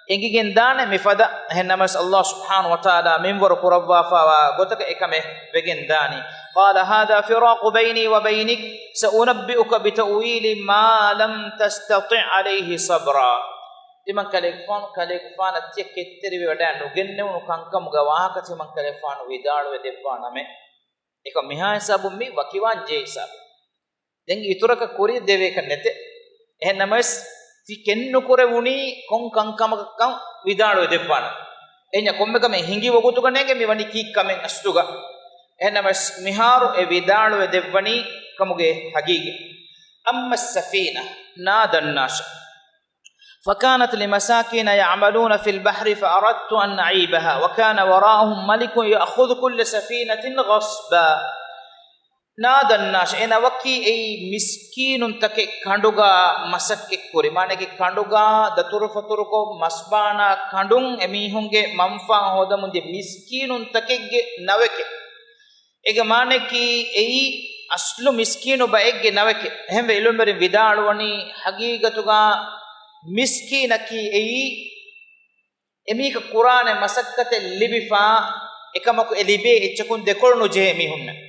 އެނގިގެން ދާނެ މިފަދަ. އެހެންނަމަވެސް ﷲ ސުބްޙާނަހޫ ވަތަޢާލާ މިންވަރު ކުރައްވާފައިވާ ގޮތަކަށް އެކަމެއް ވެގެން ދާނީ. قال هذا فراق بيني وبينك سأنبئك بتأويل ما لم تستطع عليه صبرا. ތިމަން ކަލޭގެފާނު، ކަލޭގެފާނަށް ތިޔަ ކެތްތެރިވެވަޑައި ނުގެންނެވުނު ކަންކަމުގެ ވާހަކަ ތިމަން ކަލޭގެފާނު ވިދާޅުވެ ދެއްވާނަމޭ. އެކަމަ މިހާ ހިސާބުން މީ ވަކިވާން ޖެހޭ ހިސާބެއް. ދެން އިތުރަކަށް ކުރިޔަށް ދެވޭކަށް ނެތޭ. އެހެންނަމަވެސް، ތި ކެތްނުކުރެވުނީ ކޮން ކަންކަމަކަށްކަން ވިދާޅުވެ ދެއްވާނަމޭ. އެހެންޏާ ކޮންމެ ކަމެއް ހިނގި ވަގުތުގަ ނޭނގެ މި ވަނީ ކީއްކަމެއް އަސްލުގަ. އެހެންނަމަވެސް، މިހާރު އެ ވިދާޅުވެ ދެއްވަނީ ކަމުގެ ހަގީގަތް. أما السفينة، ނާ ދަންނާށޭ. فكانت لمساكين يعملون في البحر فأردت أن أعيبها وكان وراءهم ملك يأخذ كل سفينة غصبا. ނާ ދަންނާށޭ، އެ ނަވަކީ އެއީ މިސްކީނުންތަކެއް ކަނޑުގަ މަސައްކަތްކުރި، މާނައަކީ ކަނޑުގަ ދަތުރުފަތުރުކޮށް މަސްބާނާ ކަނޑުން އެމީހުންގެ މަންފާ ހޯދަމުންދިޔަ މިސްކީނުންތަކެއްގެ ނަވެކެއް. އޭގެ މާނައަކީ އެއީ އަސްލު މިސްކީނު ބައެއްގެ ނަވެކެއް. އެހެންވެ ޢިލްމުވެރިން ވިދާޅުވަނީ، ޙަގީގަތުގަ މިސްކީނަކީ އެއީ އެމީހަކަށް ކުރާނެ މަސައްކަތެއް ލިބިފަ، އެކަމަކު އެ ލިބޭ އެއްޗަކުން ދެކޮޅު ނުޖެހޭ މީހުންނަށް.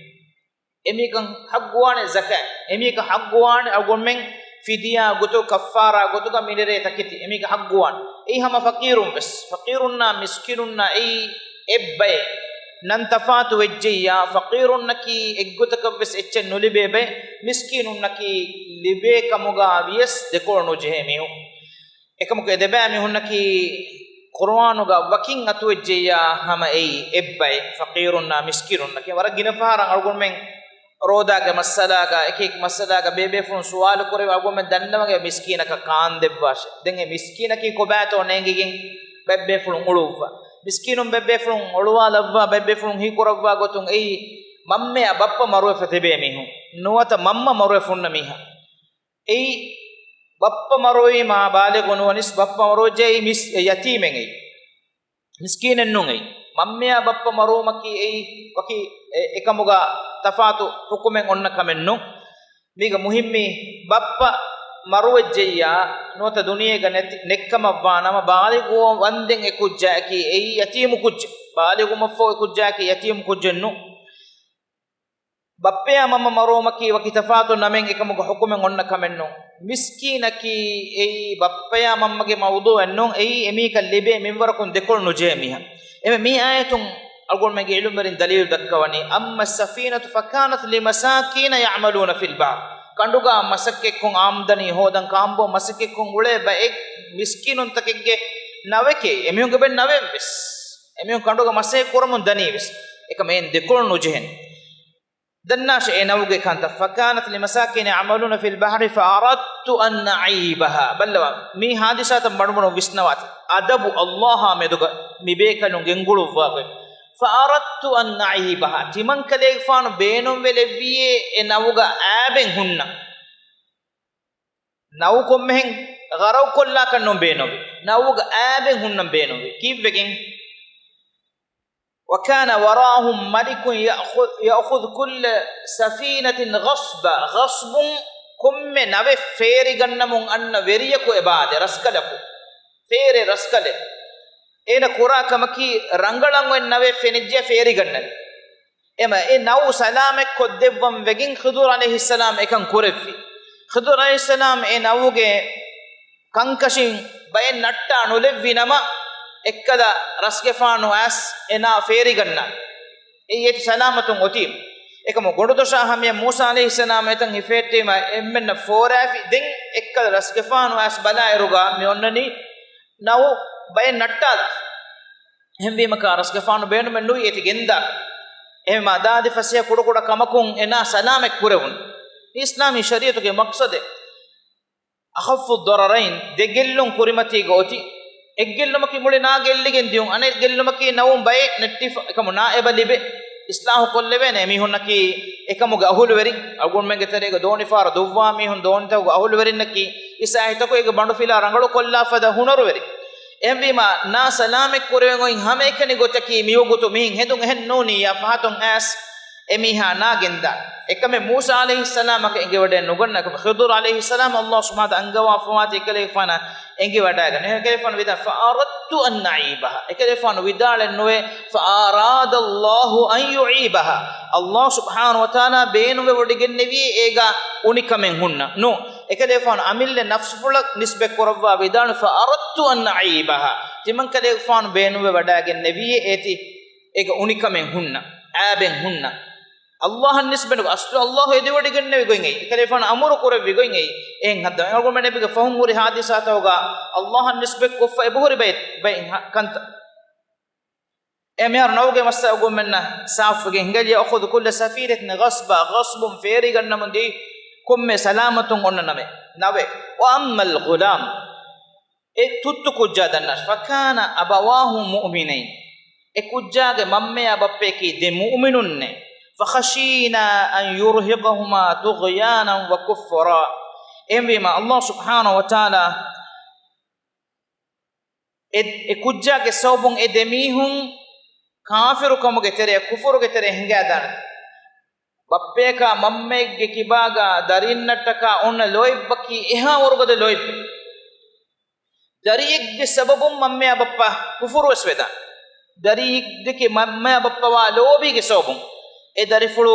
އެމީހަކަށް ޙައްޤުވާނެ ޒަކާތް، އެމީހަކަށް ޙައްޤުވާނެ އަޅުގަނޑުމެން ފިދިޔާ ގޮތު، ކައްފާރާ ގޮތުގަ މިނެރޭ ތަކެތި، އެމީހަކަށް ޙައްޤުވާނެ. އެއީ ހަމަ ފަޤީރުން ވެސް. ފަޤީރުންނާ މިސްކީނުންނާ އެއީ އެއްބައެއް. ނަން ތަފާތު ވެއްޖެއްޔާ، ފަޤީރުންނަކީ އެއްގޮތަކަށް ވެސް އެއްޗެއް ނުލިބޭ ބައެއް، މިސްކީނުންނަކީ ލިބޭ ކަމުގަ ވިޔަސް ދެކޮޅު ނުޖެހޭ މީހުން. އެކަމަކު އެ ދެބައި މީހުންނަކީ ޤުރުއާނުގަ ވަކިން އަތުވެއްޖެއްޔާ ހަމަ އެއީ އެއްބައެއް، ފަޤީރުންނާ މިސްކީނުންނަކީ. ވަރަށް ގިނަ ފަހަރަށް އަޅުގަނޑުމެން ރޯދާގެ މައްސަލާގަ، އެކި އެކި މައްސަލާގަ ބޭބޭފުޅުން ސުވާލު ކުރެވި އަޅުގަނޑުމެން ދަންނަވަން އެ މިސްކީނަކަށް ކާން ދެއްވާށޭ. ދެން އެ މިސްކީނަކީ ކޮބާތޯ ނޭނގިގެން ބައެއް ބޭފުޅުން އުޅުއްވާ. މިސްކީނުން ބައެއް ބޭފުޅުން އޮޅުވާލައްވާ، ބައެއް ބޭފުޅުން ހީކުރައްވާ ގޮތުން އެއީ މަންމައާ ބައްޕަ މަރުވެފަ ތިބޭ މީހުން. ނުވަތަ މަންމަ މަރުވެފަ ހުންނަ މީހާ. އެއީ ބައްޕަ މަރުވީމާ ބާލިޣު ނުވަނީސް، ބައްޕަ މަރުވެއްޖެ އެއީ މިސް-، ޔަތީމެއް އެއީ. މިސްކީނެއް ނޫން އެއީ. މަންމައާ ބައްޕަ މަރުވުމަކީ އެއީ ވަކި އެ-، އެކަމުގަ ތަފާތު ޙުކުމެއް އޮންނަ ކަމެއް ނޫން. މީގަ މުހިއްމީ ބައްޕަ މަރުވެއްޖެއްޔާ ނުވަތަ ދުނިޔޭގަ ނެތި-، ނެއްކަމަށްވާ ނަމަ ބާލިޣުވަންދެން އެ ކުއްޖާއަކީ އެއީ ޔަތީމު ކުއްޖެއް. ބާލިޣުވުމަށްފަހު އެ ކުއްޖާއަކީ ޔަތީމު ކުއްޖެއް ނޫން. ބައްޕަޔާ މަންމަ މަރުވުމަކީ ވަކި ތަފާތު ނަމެއް އެކަމުގެ ޙުކުމެއް އޮންނަ ކަމެއް ނޫން. މިސްކީނަކީ އެއީ ބައްޕަޔާ މަންމަގެ މައުޟޫޢެއް ނޫން. އެއީ އެމީހަކަށް ލިބޭ މިންވަރަކުން ދެކޮޅު ނުޖެހޭ މީހާ. އެމެ މި އާޔަތުން އަޅުގަނޑުމެންގެ ޢިލްމުވެރިން ދަލީލު ދައްކަވަނީ، أما السفينة فكانت لمساكين يعملون في البحر. ކަނޑުގަ މަސައްކަތްކޮށް އާމްދަނީ ހޯދަން ކާނބޯ މަސައްކަތްކޮށް އުޅޭ ބައެއް މިސްކީނުންތަކެއްގެ ނަވެކޭ. އެމީހުންގެ ބައެއް ނަވެއްވެސް. އެމީހުން ކަނޑުގަ މަސައްކަތް ކުރަމުން ދަނީވެސް. އެކަމަކު އެއިން ދެކޮޅު ނުޖެހެނީ. ދަންނާށޭ އެ ނަވުގެ ކަންތައް. فكانت لمساكين يعملون في البحر فأردت أن أعيبها. ބައްލަވާ، މި ޙާދިސާތައް މަޑުމަޑުން ވިސްނަވާތި. އަދަބު ﷲ އާ މެދުގަ މި ބޭކަލުން ގެންގުޅުއްވާ ގޮތް. فأردت أن أعيبها. ތިމަން ކަލޭގެފާނު ބޭނުންވެލެއްވިޔޭ އެ ނަވުގަ އާބެއް ހުންނަން. ނަވު ކޮންމެހެން ޣަރަޤުކޮށްލާކަށް ނޫން ބޭނުންވީ. ނަވުގަ އާބެއް ހުންނަން ބޭނުންވީ. ކީއްވެގެން؟ وكان وراءهم ملك يأخذ، يأخذ كل سفينة غصبا. ޣަޞްބުން ކޮންމެ ނަވެއް ފޭރިގަންނަމުން އަންނަ ވެރިޔަކު އެބައާދޭ، ރަސްކަލަކު. ފޭރޭ ރަސްކަލެއް. އޭނަ ކުރާ ކަމަކީ ރަނގަޅަށް އޮތް ނަވެއް ފެނިއްޖެ ފޭރިގަންނަން. އެމަ އެ ނަވު ސަލާމަތް ކޮށްދެއްވަން ވެގެން ޚިޟުރު ޢަލައިހިއްސަލާމް އެކަން ކުރެއްވި. ޚިޟުރު ޢަލައިހިއްސަލާމް އެ ނަވުގެ ކަންކަށިން ބައެއް ނައްޓާ ނުލެއްވި ނަމަ، އެއްކަލަ ރަސްގެފާނު އައިސް އެ ނާ ފޭރިގަންނާނެ. އެއީ އޭތި ސަލާމަތުން އޮތީ. އެކަމު ގޮނޑުދޮށާ ހަމަޔަށް މޫސާ ޢަލައިހިއްސަލާމް އެތަން ހިފެހެއްޓީމަ އެންމެންނަށް ފޯރާފި. ދެން އެއްކަލަ ރަސްގެފާނު އައިސް ބަލާއިރުގަ މި އޮންނަނީ ނަވު ބައެއް ނައްޓާލާފި. އެހެންވީމަ ކާ ރަސްގެފާނު ބޭނުމެއް ނުވި އޭތި ގެންދާ. އެހެންވީމަ އަދާދި ފަސޭހަ ކުޑަކުޑަ ކަމަކުން އެ ނާ ސަލާމަތް ކުރެވުނު. އިސްލާމީ ޝަރީޢަތުގެ މަޤްޞަދެއް. أخف الضررين، ދެ ގެއްލުން ކުރިމަތީގަ އޮތީ. އެއްގެއްލުމަކީ މުޅި ނާ ގެއްލިގެން ދިޔުން، އަނެއް ގެއްލުމަކީ ނަވުން ބައެއް ނެއްޓިފަ، އެކަމު ނާ އެބަ ލިބޭ. އިސްލާހު ކޮށްލެވޭނެ އެމީހުންނަކީ އެކަމުގެ އަހުލުވެރިން. އަޅުގަނޑުމެންގެ ތެރޭގަ ދޯނިފަހަރު ދުއްވާ މީހުން، ދޯނިތަކުގެ އަހުލުވެރިންނަކީ އިސާހިތަކު އޭގެ ބަނޑުފިލާ ރަނގަޅު ކޮށްލާ ފަދަ ހުނަރުވެރި. އެހެންވީމާ، ނާ ސަލާމެއް ކުރެވެން އޮތް ހަމައެކަނި ގޮތަކީ މިވަގުތު މިހެން ހެދުން އެހެން ނޫނިއްޔާ ފަހަތުން އައިސް އެމީހާ ނާ ގެންދާނެ. އެކަމެއް މޫސާ ޢަލައިހިއްސަލާމަކަށް އެނގިވަޑައެއް ނުގަންނަ ކަމަށް ޚިޟުރު ޢަލައިހިއްސަލާމް ﷲ ސުބްޙާނަހޫ ވަތަޢާލާ އަންގަވާފަވާތީ އެކަލޭގެފާނަށް އެނގިވަޑައިގަންނަ. އެކަލޭގެފާނު ވިދާޅުވި، فأردت أن أعيبها. އެކަލޭގެފާނު ވިދާޅެއް ނުވޭ، فأراد الله أن يعيبها. ﷲ ސުބްޙާނަހޫ ވަތަޢާލާ ބޭނުންވެވޮޑިގެންނެވިއޭ އޭގަ އުނިކަމެއް ހުންނަ. ނޫން. އެކަލޭގެފާނު އަމިއްލަ ނަފްސުފުޅަށް ނިސްބަތް ކުރައްވާ ވިދާޅު، فأردت أن أعيبها. ތިމަންކަލޭގެފާނު ބޭނުންވެވަޑައިގެންނެވިއޭ އޭތި އޭގަ އުނިކަމެއް ހުންނަ، ޢައިބެއް ހުންނަ. ﷲ އަށް ނިސްބަތް ނުކޮށް، އަސްލު ﷲ ހެދިވޮޑިގެންނެވި ގޮތް އެއީ. އެކަލޭގެފާނު އަމުރު ކުރެއްވި ގޮތް އެއީ. އެހެން ހައްދަވަން އަޅުގަނޑުމެން ނަބީގެ ފަހުން ހުރި ހާދިސާތަކުގަ ﷲ އަށް ނިސްބަތް ކޮށްފަ އެބަހުރި ބައެއް، ބައެއް ކަންތައް. އެ މިހާރު ނަވުގެ މައްސަލަ އަޅުގަނޑުމެންނަށް ސާފުވެގެން ހިނގައްޖެ، يأخذ كل سفينة غصبا، ޣަޞްބުން ފޭރިގަންނަމުން ދީ ކޮންމެ ސަލާމަތުން އޮންނަ ނަމެއް. ނަވެ، وأما الغلام، އެ ތުއްތު ކުއްޖާ ދަންނަ، فكان أبواه مؤمنين، އެ ކުއްޖާގެ މަންމަޔާ ބައްޕަޔަކީ ދެ މުއުމިނުންނޭ، فخشينا أن يرهقهما طغيانا وكفرا. އެހެންވީމަ، ﷲ ސުބްޙާނަހޫ ވަތަޢާލާ އެ، އެ ކުއްޖާގެ ސަބަބުން އެ ދެމީހުން ކާފިރުކަމުގެ ތެރެއަށް، ކުފުރުގެ ތެރެއަށް ހިނގާދާނެ. ބައްޕަޔަކާ މަންމައެއްގެ ކިބާގަ ދަރިންނަށްޓަކާ އޮންނަ ލޯތްބަކީ އެހާ ވަރުގަދަ ލޯތްބެއް. ދަރިއެއްގެ ސަބަބުން މަންމަޔާ ބައްޕަ ކުފުރުވެސް ވެދާނެ. ދަރިއެއްގެ މަންމަޔާ ބައްޕަވާ ލޯބީގެ ސަބަބުން އެ ދަރިފުޅު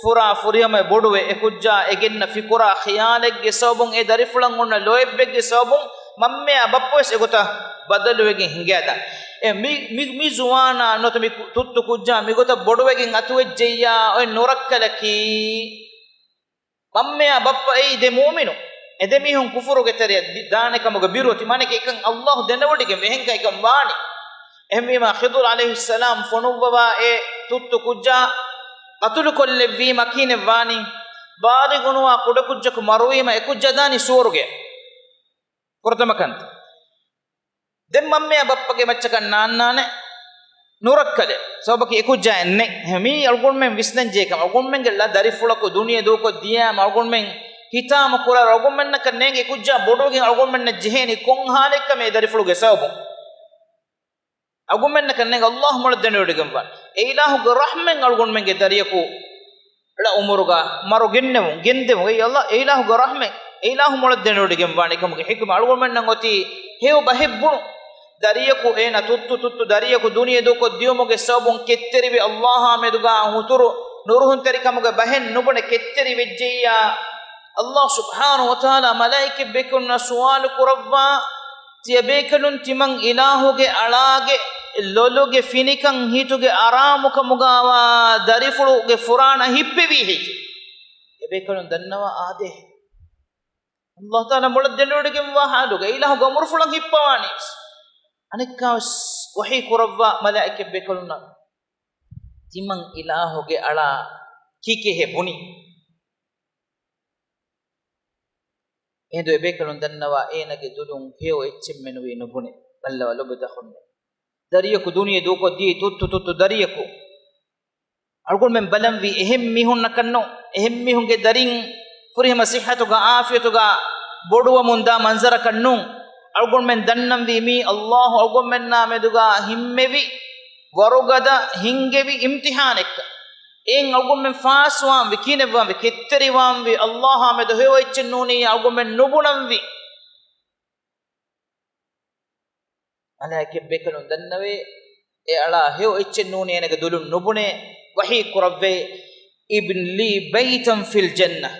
ފުރާ ފުރިހަމަ ބޮޑުވެ، އެ ކުއްޖާ އެ ގެންނަ ފިކުރާ ޚިޔާލެއްގެ ސަބަބުން، އެ ދަރިފުޅަށް އޮންނަ ލޯތްބެއްގެ ސަބަބުން މަންމަޔާ ބައްޕަވެސް އެގޮތަށް ބަދަލުވެގެން ހިނގާދާނެ. އެ މި، މި، މި ޒުވާނާ ނުވަތަ މި ތުއްތު ކުއްޖާ މިގޮތަށް ބޮޑުވެގެން އަތުވެއްޖެއްޔާ އޮތް ނުރައްކަލަކީ، މަންމަޔާ ބައްޕަ އެއީ ދެ މުއުމިނު. އެ ދެމީހުން ކުފުރުގެ ތެރެއަށް ދި-، ދާނެ ކަމުގެ ބިރު އޮތީ. މާނައަކީ އެކަން ﷲ ދެނެވޮޑިގެން އެހެންކަން އެކަން ވާނީ. އެހެންވީމާ، ޚިޟުރު ޢަލައިހިއްސަލާމް ފޮނުއްވަވާ އެ ތުއްތު ކުއްޖާ ޤަތުލު ކޮށްލެއްވީމަ ކިހިނެއް ވާނީ؟ ބާލިޣުނުވާ ކުޑަކުއްޖަކު މަރުވީމަ އެ ކުއްޖާ ދާނީ ސުވަރުގެ. ފުރަތަމަ ކަންތައް. ދެން މަންމަޔާ ބައްޕަގެ މައްޗަކަށް ނާންނާނެ ނުރައްކަލެއް. ސަބަބަކީ އެ ކުއްޖާ އެންނެ. މީ އަޅުގަނޑުމެން ވިސްނަންޖެހޭ ކަމެއް. އަޅުގަނޑުމެންގެ ލަ-، ދަރިފުޅަކު ދުނިޔެ ދޫކޮށް ދިޔައިމަ އަޅުގަނޑުމެން ހިތާމަ ކުރާ އަޅުގަނޑުމެންނަކަށް ނޭނގެ ކުއްޖާ ބޮޑުވެގެން އަޅުގަނޑުމެންނަށް ޖެހޭނީ ކޮން ހާލެއްކަމެއް ދަރިފުޅުގެ ސަބަބުން. އަޅުގަނޑުމެންނަކަށް ނޭނގެ ﷲ މޮޅަށް ދެނެވޮޑިގެންވާނެ. އެ އިލާހުގެ ރަޙްމަތް އަޅުގަނޑުމެންގެ ދަރިޔަކު އަޅާ އުމުރުގަ މަރު ގެންނެވުން، ގެންދެވުން. އެ ﷲ، އެ އިލާހުގެ ރަޙްމަތް، އެ އިލާހު މޮޅަށް ދެނެވޮޑިގެންވާނެ. ކަމުގެ ޙިކުމަ އަޅުގަނޑުމެންނަށް އޮތީ ހެޔޮ ބަހެއް ބުނުން. ދަރިޔަކު އޭނަ ތުއްތު ތުއްތު ދަރިޔަކު ދުނިޔެ ދޫކޮށް ދިޔުމުގެ ސަބަބުން ކެތްތެރިވި ﷲއާ މެދުގަ ހުތުރު ނުރުހުންތެރިކަމުގެ ބަހެއް ނުބުނެ ކެތްތެރިވެއްޖެއްޔާ، ﷲ ސުބްޙާނަހޫ ވަތަޢާލާ މަލާއިކަތް ބޭކަލުންނާ ސުވާލު ކުރައްވާ، ތިޔަބޭކަލުން ތިމަން އިލާހުގެ އަޅާގެ ލޮލުގެ ފިނިކަން ހިތުގެ އަރާމުކަމުގަވާ ދަރިފުޅުގެ ފުރާނަ ހިއްޕެވީ ހެއްޔެވެ؟ އެބޭކަލުން ދަންނަވާ އާދޭހެއް. ﷲ ތަޢާލާ މޮޅަށް ދެނެވޮޑިގެންވާ ޙާލުގަ އިލާހުގެ އަމުރުފުޅަށް ހިއްޕަވާނީވެސް. އަނެއްކާވެސް ވަޙީ ކުރައްވާ މަލާއިކަތް ބޭކަލުންނަށް، ތިމަން އިލާހުގެ އަޅާ ކީކޭހޭ ބުނީ؟ އެހިނދު އެބޭކަލުން ދަންނަވާ އޭނަގެ ދުލުން ހެޔޮ އެއްޗެއްމެނުވީ ނުބުނެ. ބައްލަވާ ލޮބުވެތި އަޚުންނޭ. ދަރިޔަކު ދުނިޔެ ދޫކޮށްދީ ތުއްތު ތުއްތު ދަރިޔަކު. އަޅުގަނޑުމެން ބަލަންވީ އެހެން މީހުންނަކަށްނު، އެހެން މީހުންގެ ދަރިން ފުރިހަމަ ޞިއްޙަތުގަ ޢާފިޔަތުގަ ބޮޑުވަމުންދާ މަންޒަރަކަށްނު. އަޅުގަނޑުމެން ދަންނަންވީ މީ ﷲ އަޅުގަނޑުމެންނާ މެދުގަ ހިންމެވި ވަރުގަދަ ހިންގެވި އިމްތިޙާނެއްކަން. އެއިން އަޅުގަނޑުމެން ފާސްވާންވީ، ކިހިނެއްވާންވީ، ކެތްތެރިވާންވީ ﷲއާ މެދު ހެޔޮ އެއްޗެއް ނޫނިއްޔާ އަޅުގަނޑުމެން ނުބުނަންވީ. މަލާއިކަތް ބޭކަލުން ދަންނަވޭ، އެ އަޅާ ހެޔޮ އެއްޗެއް ނޫނީ އޭނަގެ ދުލުން ނުބުނޭ. ވަޙީ ކުރައްވޭ، ابن لي بيتا في الجنة.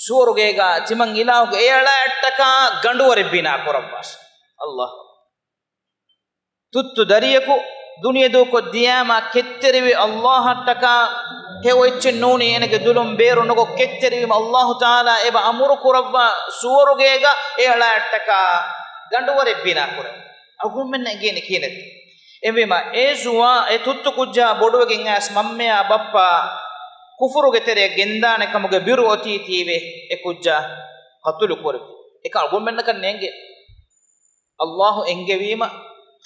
ސުވަރުގޭގަ ތިމަން އިލާހުގެ އެ އަޅާއަށްޓަކާ ގަނޑުވަރެއް ބިނާ ކުރައްވާށި. ﷲ. ތުއްތު ދަރިޔަކު ދުނިޔެ ދޫކޮށް ދިޔާމާ ކެތްތެރިވި ﷲއަށްޓަކާ ހެޔޮ އެއްޗެއް ނޫނީ އޭނަގެ ދުލުން ބޭރު ނުކޮށް ކެތްތެރިވީމަ ﷲ ތަޢާލާ އެބަ އަމުރު ކުރައްވާ ސުވަރުގޭގަ އެ އަޅާއަށްޓަކާ ގަނޑުވަރެއް ބިނާ ކުރަން. އަޅުގަނޑުމެންނަށް އެނގޭނެ ކިހިނެއްތަ؟ އެހެންވީމަ އެ ޒުވާ، އެ ތުއްތު ކުއްޖާ ބޮޑުވެގެން އައިސް މަންމަޔާ ބައްޕަ ކުފުރުގެ ތެރެއަށް ގެންދާނެ ކަމުގެ ބިރު އޮތީ ތީވެ އެ ކުއްޖާ ޤަތުލު ކުރެއްވި. އެކަން އަޅުގަނޑުމެންނަކަށް ނޭނގޭ. ﷲ އެންގެވީމަ،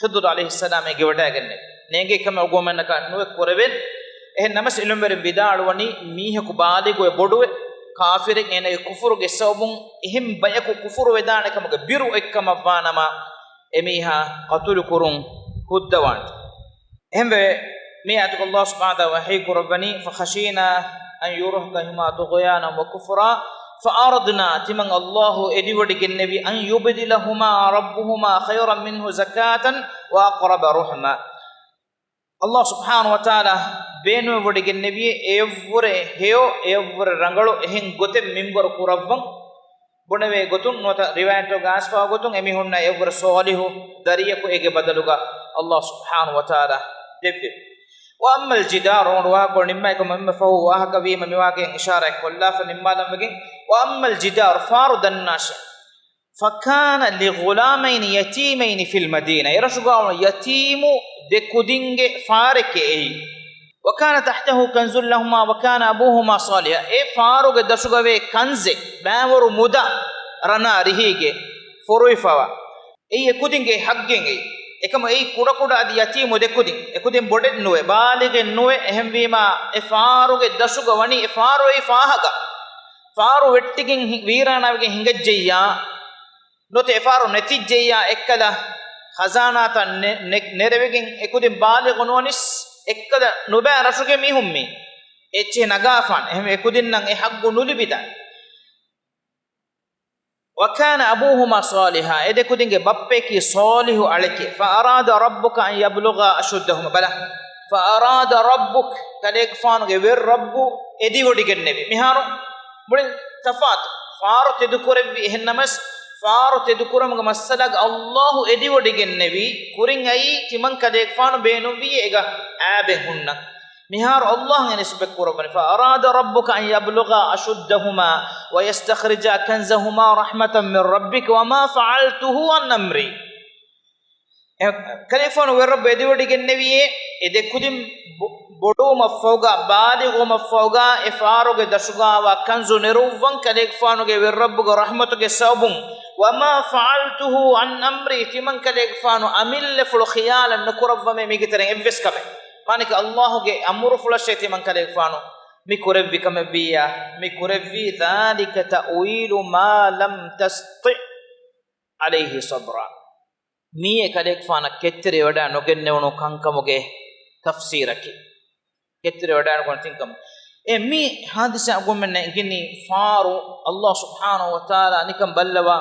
ޚިޟުރު ޢަލައިހިއްސަލާމް އެނގިވަޑައިގެންނެވި. ނޭނގޭ ކަމެއް އަޅުގަނޑުމެންނަކަށް ނުވެ ކުރެވެން. އެހެން ނަމަސް އެޅުންވެރިން ވިދާޅުވަނީ، މީހަކު ބާލިޣުވެ ބޮޑުވެ، ކާފިރެއް އޭނަގެ ކުފުރުގެ ސަބަބުން އެހެން ބަޔަކު ކުފުރު ވެދާނެ ކަމުގެ ބިރު އޮތްކަމަށްވާނަމަ، އެމީހާ ޤަތުލު ކުރުން ހުއްދަވާނެ. އެހެންވެ، މި އާޔަތުގަ ﷲ ސުބްޙާނަހޫ ވަތަޢާލާ ވަޙީ ކުރައްވަނީ، فخشينا أن يرهقهما طغيانا وكفرا فأردنا، ތިމަން ﷲ އެދިވޮޑިގެންނެވި، أن يبدلهما ربهما خيرا منه زكاة وأقرب رحما. ﷲ ސުބްޙާނަހޫ ވަތަޢާލާ ބޭނުންވެވޮޑިގެންނެވި އެއަށްވުރެ ހެޔޮ، އެއަށްވުރެ ރަނގަޅު އެހެން ގޮތެއް މިންވަރު ކުރައްވަން. ބުނެވޭ ގޮތުން ނުވަތަ ރިވާޔަތްތަކުގަ އައިސްފަވާ ގޮތުން އެމީހުންނަށް އެއަށްވުރެ ޞާލިޙު ދަރިޔަކު އޭގެ ބަދަލުގަ ﷲ ސުބްޙާނަހޫ ވަތަޢާލާ ދެއްވެވި. وأما الجدار، ރޯނޑު ވާހަކަކޮޅު ނިންމާއިކަމަށް އެންމެ ފަހު ވާހަކަ ވީމަ މިވާހަކައިން އިޝާރާތް ކޮށްލާފަ ނިންމާލަން ވެގެން، وأما الجدار، ފާރު ދަންނާށޭ. فكان لغلامين يتيمين في المدينة، އެރަށުގަ ވުނު ޔަތީމު ދެ ކުދިންގެ ފާރެކޭ އެއީ. وكان تحته كنز لهما وكان أبوهما صالحا، އެ ފާރުގެ ދަށުގަވޭ ކަންޒެއް، ބައިވަރު މުދާ، ރަނާ ރިހީގެ ފޮރުވިފަވާ. އެއީ އެ ކުދިންގެ ޙައްޤެއް އެއީ. އެކަމަ އެއީ ކުޑަކުޑަ އަދި ޔަތީމު ދެ ކުދިން. އެ ކުދިން ބޮޑެއް ނުވޭ، ބާލިޣެއް ނުވޭ. އެހެންވީމާ، އެ ފާރުގެ ދަށުގަ ވަނީ، އެ ފާރު އެއީ ފާހަގަ. ފާރު ވެއްޓިގެން ހި-، ވީރާނާވެގެން ހިނގައްޖެއްޔާ، ނުވަތަ އެ ފާރު ނެތިއްޖެއްޔާ، އެއްކަލަ ޚަޒާނާތައް ނެ-، ނެ-، ނެރެވިގެން އެ ކުދިން ބާލިޣު ނުވަނިސް، އެއްކަލަ ނުބައި ރަށުގެ މީހުން މީ އެއްޗެހި ނަގާފާނެ. އެހެންވެ އެ ކުދިންނަށް އެ ޙައްޤު ނުލިބިދާނެ. وكان أبوهما صالحا، އެ ދެ ކުދިންގެ ބައްޕަޔަކީ ޞާލިޙު އަޅެކޭ. فأراد ربك أن يبلغا أشدهما، ބަލަ، فأراد ربك، ކަލޭގެފާނުގެ ވެރި ރައްބު އެދިވޮޑިގެންނެވި. މިހާރު މުޅި ތަފާތު. ފާރު ތެދުކުރެއްވި، އެހެން ނަމަސް، ފާރު ތެދުކުރުމުގެ މައްސަލާގަ ﷲ އެދިވޮޑިގެންނެވި. ކުރިން އައީ ތިމަން ކަލޭގެފާނު ބޭނުންވި އޭގަ އާބެއް ހުންނަން. މިހާރު ﷲ އެ ނިސްބަތް ކުރައްވަނީ، فأراد ربك أن يبلغا أشدهما ويستخرجا كنزهما رحمة من ربك وما فعلته عن أمري. އެ ކަލޭގެފާނު ވެރި ރައްބު އެދިވޮޑިގެންނެވިއޭ، އެ ދެ ކުދިން ބޮ-، ބޮޑުވުމަށްފަހުގަ، ބާލިޣުވުމަށްފަހުގަ، އެ ފާރުގެ ދަށުގައިވާ ކަންޒު ނެރުއްވަން ކަލޭގެފާނުގެ ވެރި ރައްބުގެ ރަޙްމަތުގެ ސަބަބުން. وما فعلته عن أمري، ތިމަން ކަލޭގެފާނު އަމިއްލަފުޅު ޚިޔާލަށް ނުކުރައްވަމޭ މީގެ ތެރެއިން އެއްވެސް ކަމެއް. މާނައަކީ ﷲ ގެ އަމުރުފުޅަށޭ ތިމަން ކަލޭގެފާނު މި ކުރެއްވި ކަމެއްވިއްޔާ، މި ކުރެއްވީ ذلك تأويل ما لم تسطع عليه صبرا. މިއީ ކަލޭގެފާނަށް ކެތްތެރިވެވަޑައި ނުގެންނެވުނު ކަންކަމުގެ ތަފްސީރަކީ. ކެތްތެރިވެވަޑައި ނުގެން ތިން ކަމެއް. އެ މި ޙާދިސާ އަޅުގަނޑުމެންނަށް އެނގެނީ ފާރު ﷲ ސުބްޙާނަހޫ ވަތަޢާލާ ނިކަން ބައްލަވާ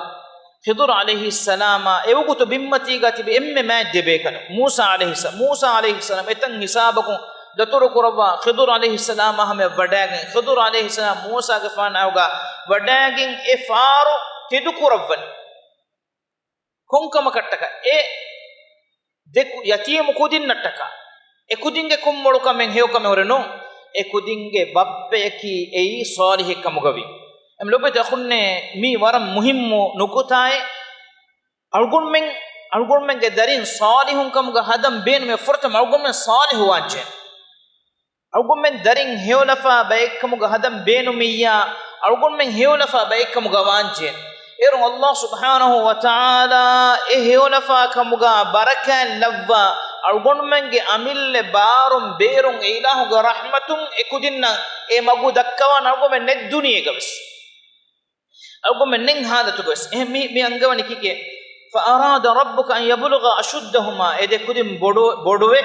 ޚިޟުރު ޢަލައިހިއްސަލާމާ އެވަގުތު ބިންމަތީގަ ތިބި އެންމެ މާތް ދެބޭކަލު މޫސާ ޢަލައިހިއްސަ-، މޫސާ ޢަލައިހިއްސަލާމް އެތަން ހިސާބަކުން ދަތުރު ކުރައްވާ ޚިޟުރު ޢަލައިހިއްސަލާމާ ހަމަޔަށް ވަޑައިގެން، ޚިޟުރު ޢަލައިހިއްސަލާމް މޫސާގެފާނާއުގަ ވަޑައިގެން އެ ފާރު ތެދުކުރައްވަނީ. ކޮންކަމަކަށްޓަކަ؟ އެ ދެ ކު-، ޔަތީމު ކުދިންނަށްޓަކާ. އެ ކުދިންގެ ކޮންމޮޅު ކަމެއް ހެޔޮކަމެއް ހުރެ ނޫން. އެ ކުދިންގެ ބައްޕަޔަކީ އެއީ ޞާލިޙެއް ކަމުގަވި. އެމް ލޮބެތި އަޚުންނޭ، މީ ވަރަށް މުހިއްމު ނުކުތާއެއް. އަޅުގަނޑުމެން، އަޅުގަނޑުމެންގެ ދަރިން ޞާލިޙުން ކަމުގަ ހަދަން ބޭނުމޭ ފުރަތަމަ އަޅުގަނޑުމެން ޞާލިޙު ވާންޖެހޭ. އަޅުގަނޑުމެން ދަރިން ހެޔޮލަފާ ބައެއްކަމުގަ ހަދަން ބޭނުމިއްޔާ، އަޅުގަނޑުމެން ހެޔޮލަފާ ބައެއްކަމުގަ ވާންޖެހޭ. އޭރުން ﷲ ސުބްޙާނަހޫ ވަތަޢާލާ އެ ހެޔޮލަފާ ކަމުގަ ބަރަކާތް ލައްވާ، އަޅުގަނޑުމެންގެ އަމިއްލަ ބާރުން ބޭރުން އެ އިލާހުގެ ރަޙްމަތުން އެ ކުދިންނަށް އެ މަގު ދައްކަވާން އަޅުގަނޑުމެން ނެތް ދުނިޔޭގަވެސް. އަޅުގަނޑުމެން ނެތް ހާލަތުގަވެސް. އެހެން މި، މި އަންގަވަނީ ކީކޭ؟ فأراد ربك أن يبلغا أشدهما، އެ ދެ ކުދިން ބޮޑު-، ބޮޑުވެ،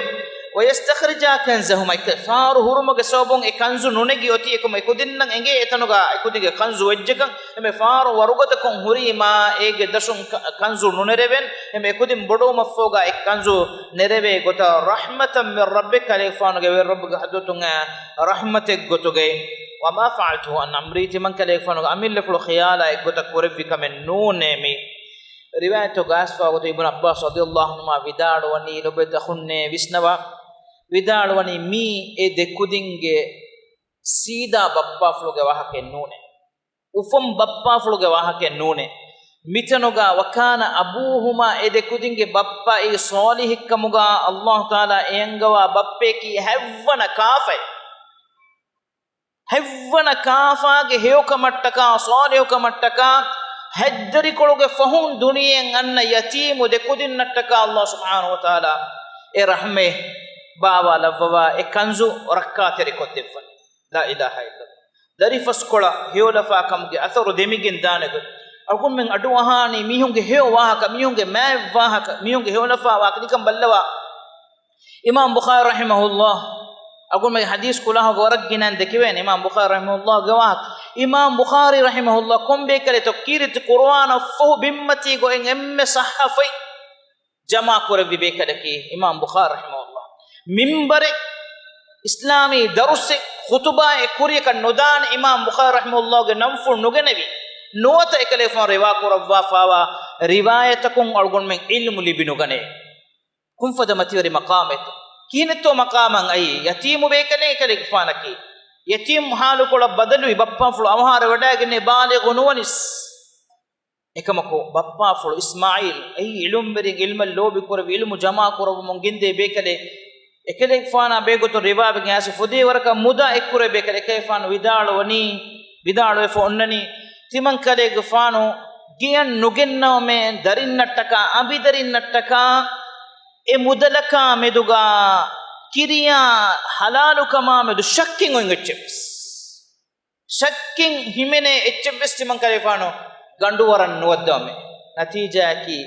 ويستخرجا كنزهما، އެ ފާރު ހުރުމުގެ ސަބަބުން އެ ކަންޒު ނުނެގި އޮތީ އެކަމަ އެ ކުދިންނަށް އެނގޭ އެތަނުގަ އެ ކުދިންގެ ކަންޒު ވެއްޖެކަން. އެމެ ފާރު ވަރުގަދަކޮށް ހުރީމާ، އޭގެ ދަށުން ކަ-، ކަންޒު ނުނެރެވެން. އެމެ އެ ކުދިން ބޮޑުވުމަށްފަހުގަ އެ ކަންޒު ނެރެވޭ ގޮތަށް رحمة من ربك، ކަލޭގެފާނުގެ ވެރި ރައްބުގެ ޙަޟްރަތުން އައި ރަޙްމަތެއް ގޮތުގައި. وما فعلته عن أمري، ތިމަން ކަލޭގެފާނުގެ އަމިއްލަފުޅު ޚިޔާލާ އެއްގޮތަށް ކުރެއްވި ކަމެއް ނޫނޭ މީ. ރިވާޔަތުގަ އައިސްފަވާ ގޮތުން އިބްނު ޢައްބާސް ރަޟިޔަﷲ ޢަންހުމާ ވިދާޅުވަނީ، ލޮބުވެތި އަޚުންނޭ ވިސްނަވާ، ވިދާޅުވަނީ މީ އެ ދެ ކުދިންގެ ސީދާ ބައްޕާފުޅުގެ ވާހަކައެއް ނޫނޭ. އުފަން ބައްޕާފުޅުގެ ވާހަކައެއް ނޫނޭ. މިތަނުގަ وكان أبوهما، އެ ދެ ކުދިންގެ ބައްޕައީ ޞާލިޙެއްކަމުގަ ﷲ ތަޢާލާ އެ އަންގަވާ ބައްޕަޔަކީ ހަތްވަނަ ކާފައެއް. ހަތްވަނަ ކާފާގެ ހެޔޮކަމަށްޓަކާ، ޞާލިޙުކަމަށްޓަކާ، ހަތްދަރިކޮޅުގެ ފަހުން ދުނިޔެއަށް އަންނަ ޔަތީމު ދެ ކުދިންނަށްޓަކާ ﷲ ސުބްޙާނަހޫ ވަތަޢާލާ އެ ރަޙްމަތް ބާވާލައްވަވާ އެ ކަންޒު ރައްކާތެރިކޮށްދެއްވަން. ލާ އިލާހަ އިއްލައްލާހް. ދަރިފަސްކޮޅަށް ހެޔޮލަފާކަމުގެ އަސަރު ދެމިގެން ދާނެ ގޮތް. އަޅުގަނޑުމެން އަޑުއަހާނީ މީހުންގެ ހެޔޮ ވާހަކަ، މީހުންގެ މާތް ވާހަކަ، މީހުންގެ ހެޔޮލަފާ ވާހަކަ ނިކަން ބައްލަވާ. އިމާމް ބުޚާރީ ރަޙިމަހުﷲ އަޅުގަނޑުމެން ޙަދީޘް ކުލާހުގެ ވަރަށް ގިނައިން ދެކެވޭނެ. އިމާމް ބުޚާރީ ރަޙިމަހުﷲގެ ވާހަކަ. އިމާމް ބުޚާރީ ރަޙިމަހުﷲ ކޮން ބޭކަލެއްތޯ ކީރިތި ޤުރުއާނަށްފަހު ބިންމަތީ ގޮތް އެންމެ ޞައްޙަފަތް ޖަމާކުރެއްވި ބޭކަލަކީ އިމާމް ބުޚާރީ ރަޙިމަހުﷲ. މިންބަރެއް، އިސްލާމީ ދަރުސެއް، ޚުޠުބާއެއް ކުރިޔަކަށް ނުދާނެ އިމާމް ބުޚާރީ ރަޙިމަހުﷲގެ ނަންފުޅު ނުގެނެވި، ނުވަތަ އެކަލޭގެފާނު ރިވާކުރައްވާފާވާ ރިވާޔަތަކުން އަޅުގަނޑުމެން ޢިލްމު ލިބި ނުގަނޭ. ކުންފަދަ މަތިވެރި މަޤާމެއް. ކިހިނެއްތޯ މަޤާމަށް އައީ؟ ޔަތީމު ބޭކަލެއް އެކަލޭގެފާނަކީ. ޔަތީމު ޙާލުކޮޅަށް ބަދަލުވި ބައްޕާފުޅު އަވަހާރަވެވަޑައިގެންނެވި ބާލިޣު ނުވަނީސް. އެކަމަކު، ބައްޕާފުޅު އިސްމާޢީލް އެއީ ޢިލްމުވެރިން، ޢިލްމަށް ލޯބިކުރެވި، ޢިލްމު ޖަމާކުރައްވަމުން ގެންދޭ ބޭކަލެއް. އެކަލޭގެފާނާ ބެހޭގޮތުން ރިވާވެގެން އައިސް ފުދޭވަރަކަށް މުދާ އެއްކުރެ ބޭކަލެއް. އެކަލޭގެފާނު ވިދާޅުވަނީ، ވިދާޅުވެފަ އޮންނަނީ، ތިމަންކަލޭގެފާނު ގެޔަށް ނުގެންނަވަމޭ ދަރިންނަށްޓަކާ، އަނބިދަރިންނަށްޓަކާ، އެ މުދަލަކާ މެދުގާ ކިރިޔާ ޙަލާލުކަމާ މެދު ޝައްކެއް އޮތް އެއްޗެއްވެސް. ޝައްކެއް ހިމެނޭ އެއްޗެއްވެސް ތިމަންކަލޭގެފާނު ގަނޑުވަރަން ނުވައްދަވަމޭ. ނަތީޖާއަކީ،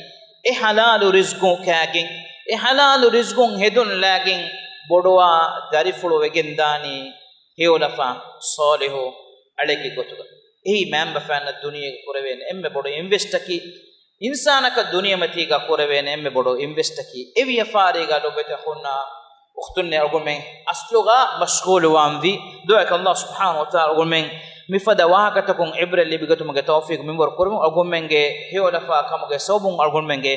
އެ ޙަލާލު ރިޒްޤު ކާގެން، އެ ޙަލާލު ރިޒްޤުން ހެދުންލާގެން ބޮޑުވާ ދަރިފުޅު ވެގެންދާނީ ހެޔޮލަފާ ޞާލިޙު އަޅެއްގެ ގޮތުގަ. އެއީ މައިންބަފައިންނަށް ދުނިޔޭގަ ކުރެވޭނެ އެންމެ ބޮޑު އިންވެސްޓަކީ، އިންސާނަކަށް ދުނިޔެމަތީގަ ކުރެވޭނެ އެންމެ ބޮޑު އިންވެސްޓަކީ. އެ ވިޔަފާރީގަ ލޮބުވެތި އަޚުންނާ އުޚްތުންނޭ، އަޅުގަނޑުމެން އަސްލުގަ މަޝްޣޫލުވާންވީ. ދުޢާއަކީ ﷲ ސުބްޙާނަހޫ ވަތަޢާލާ އަޅުގަނޑުމެން މިފަދަ ވާހަކަތަކުން ޢިބްރަތް ލިބިގަތުމުގެ ތައުފީޤު މިންވަރު ކުރުމުން، އަޅުގަނޑުމެންގެ ހެޔޮލަފާ ކަމުގެ ސަބަބުން އަޅުގަނޑުމެންގެ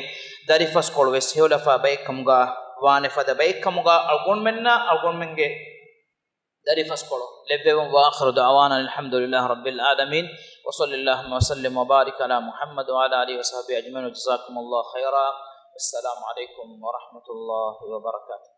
ދަރިފަސްކޮޅުވެސް ހެޔޮލަފާ ބައެއްކަމުގަ ވާނެ. ފަދަ ބައެއްކަމުގަ އަޅުގަނޑުމެންނަށް އަޅުގަނޑުމެންގެ ދަރިފަސްކޮޅު ލެއްވެވުން. وآخر دعوانا الحمد لله رب العالمين، وصلى اللهم وسلم وبارك على محمد وعلى آله وصحبه أجمعين، وجزاكم الله خيرا. السلام عليكم ورحمة الله وبركاته.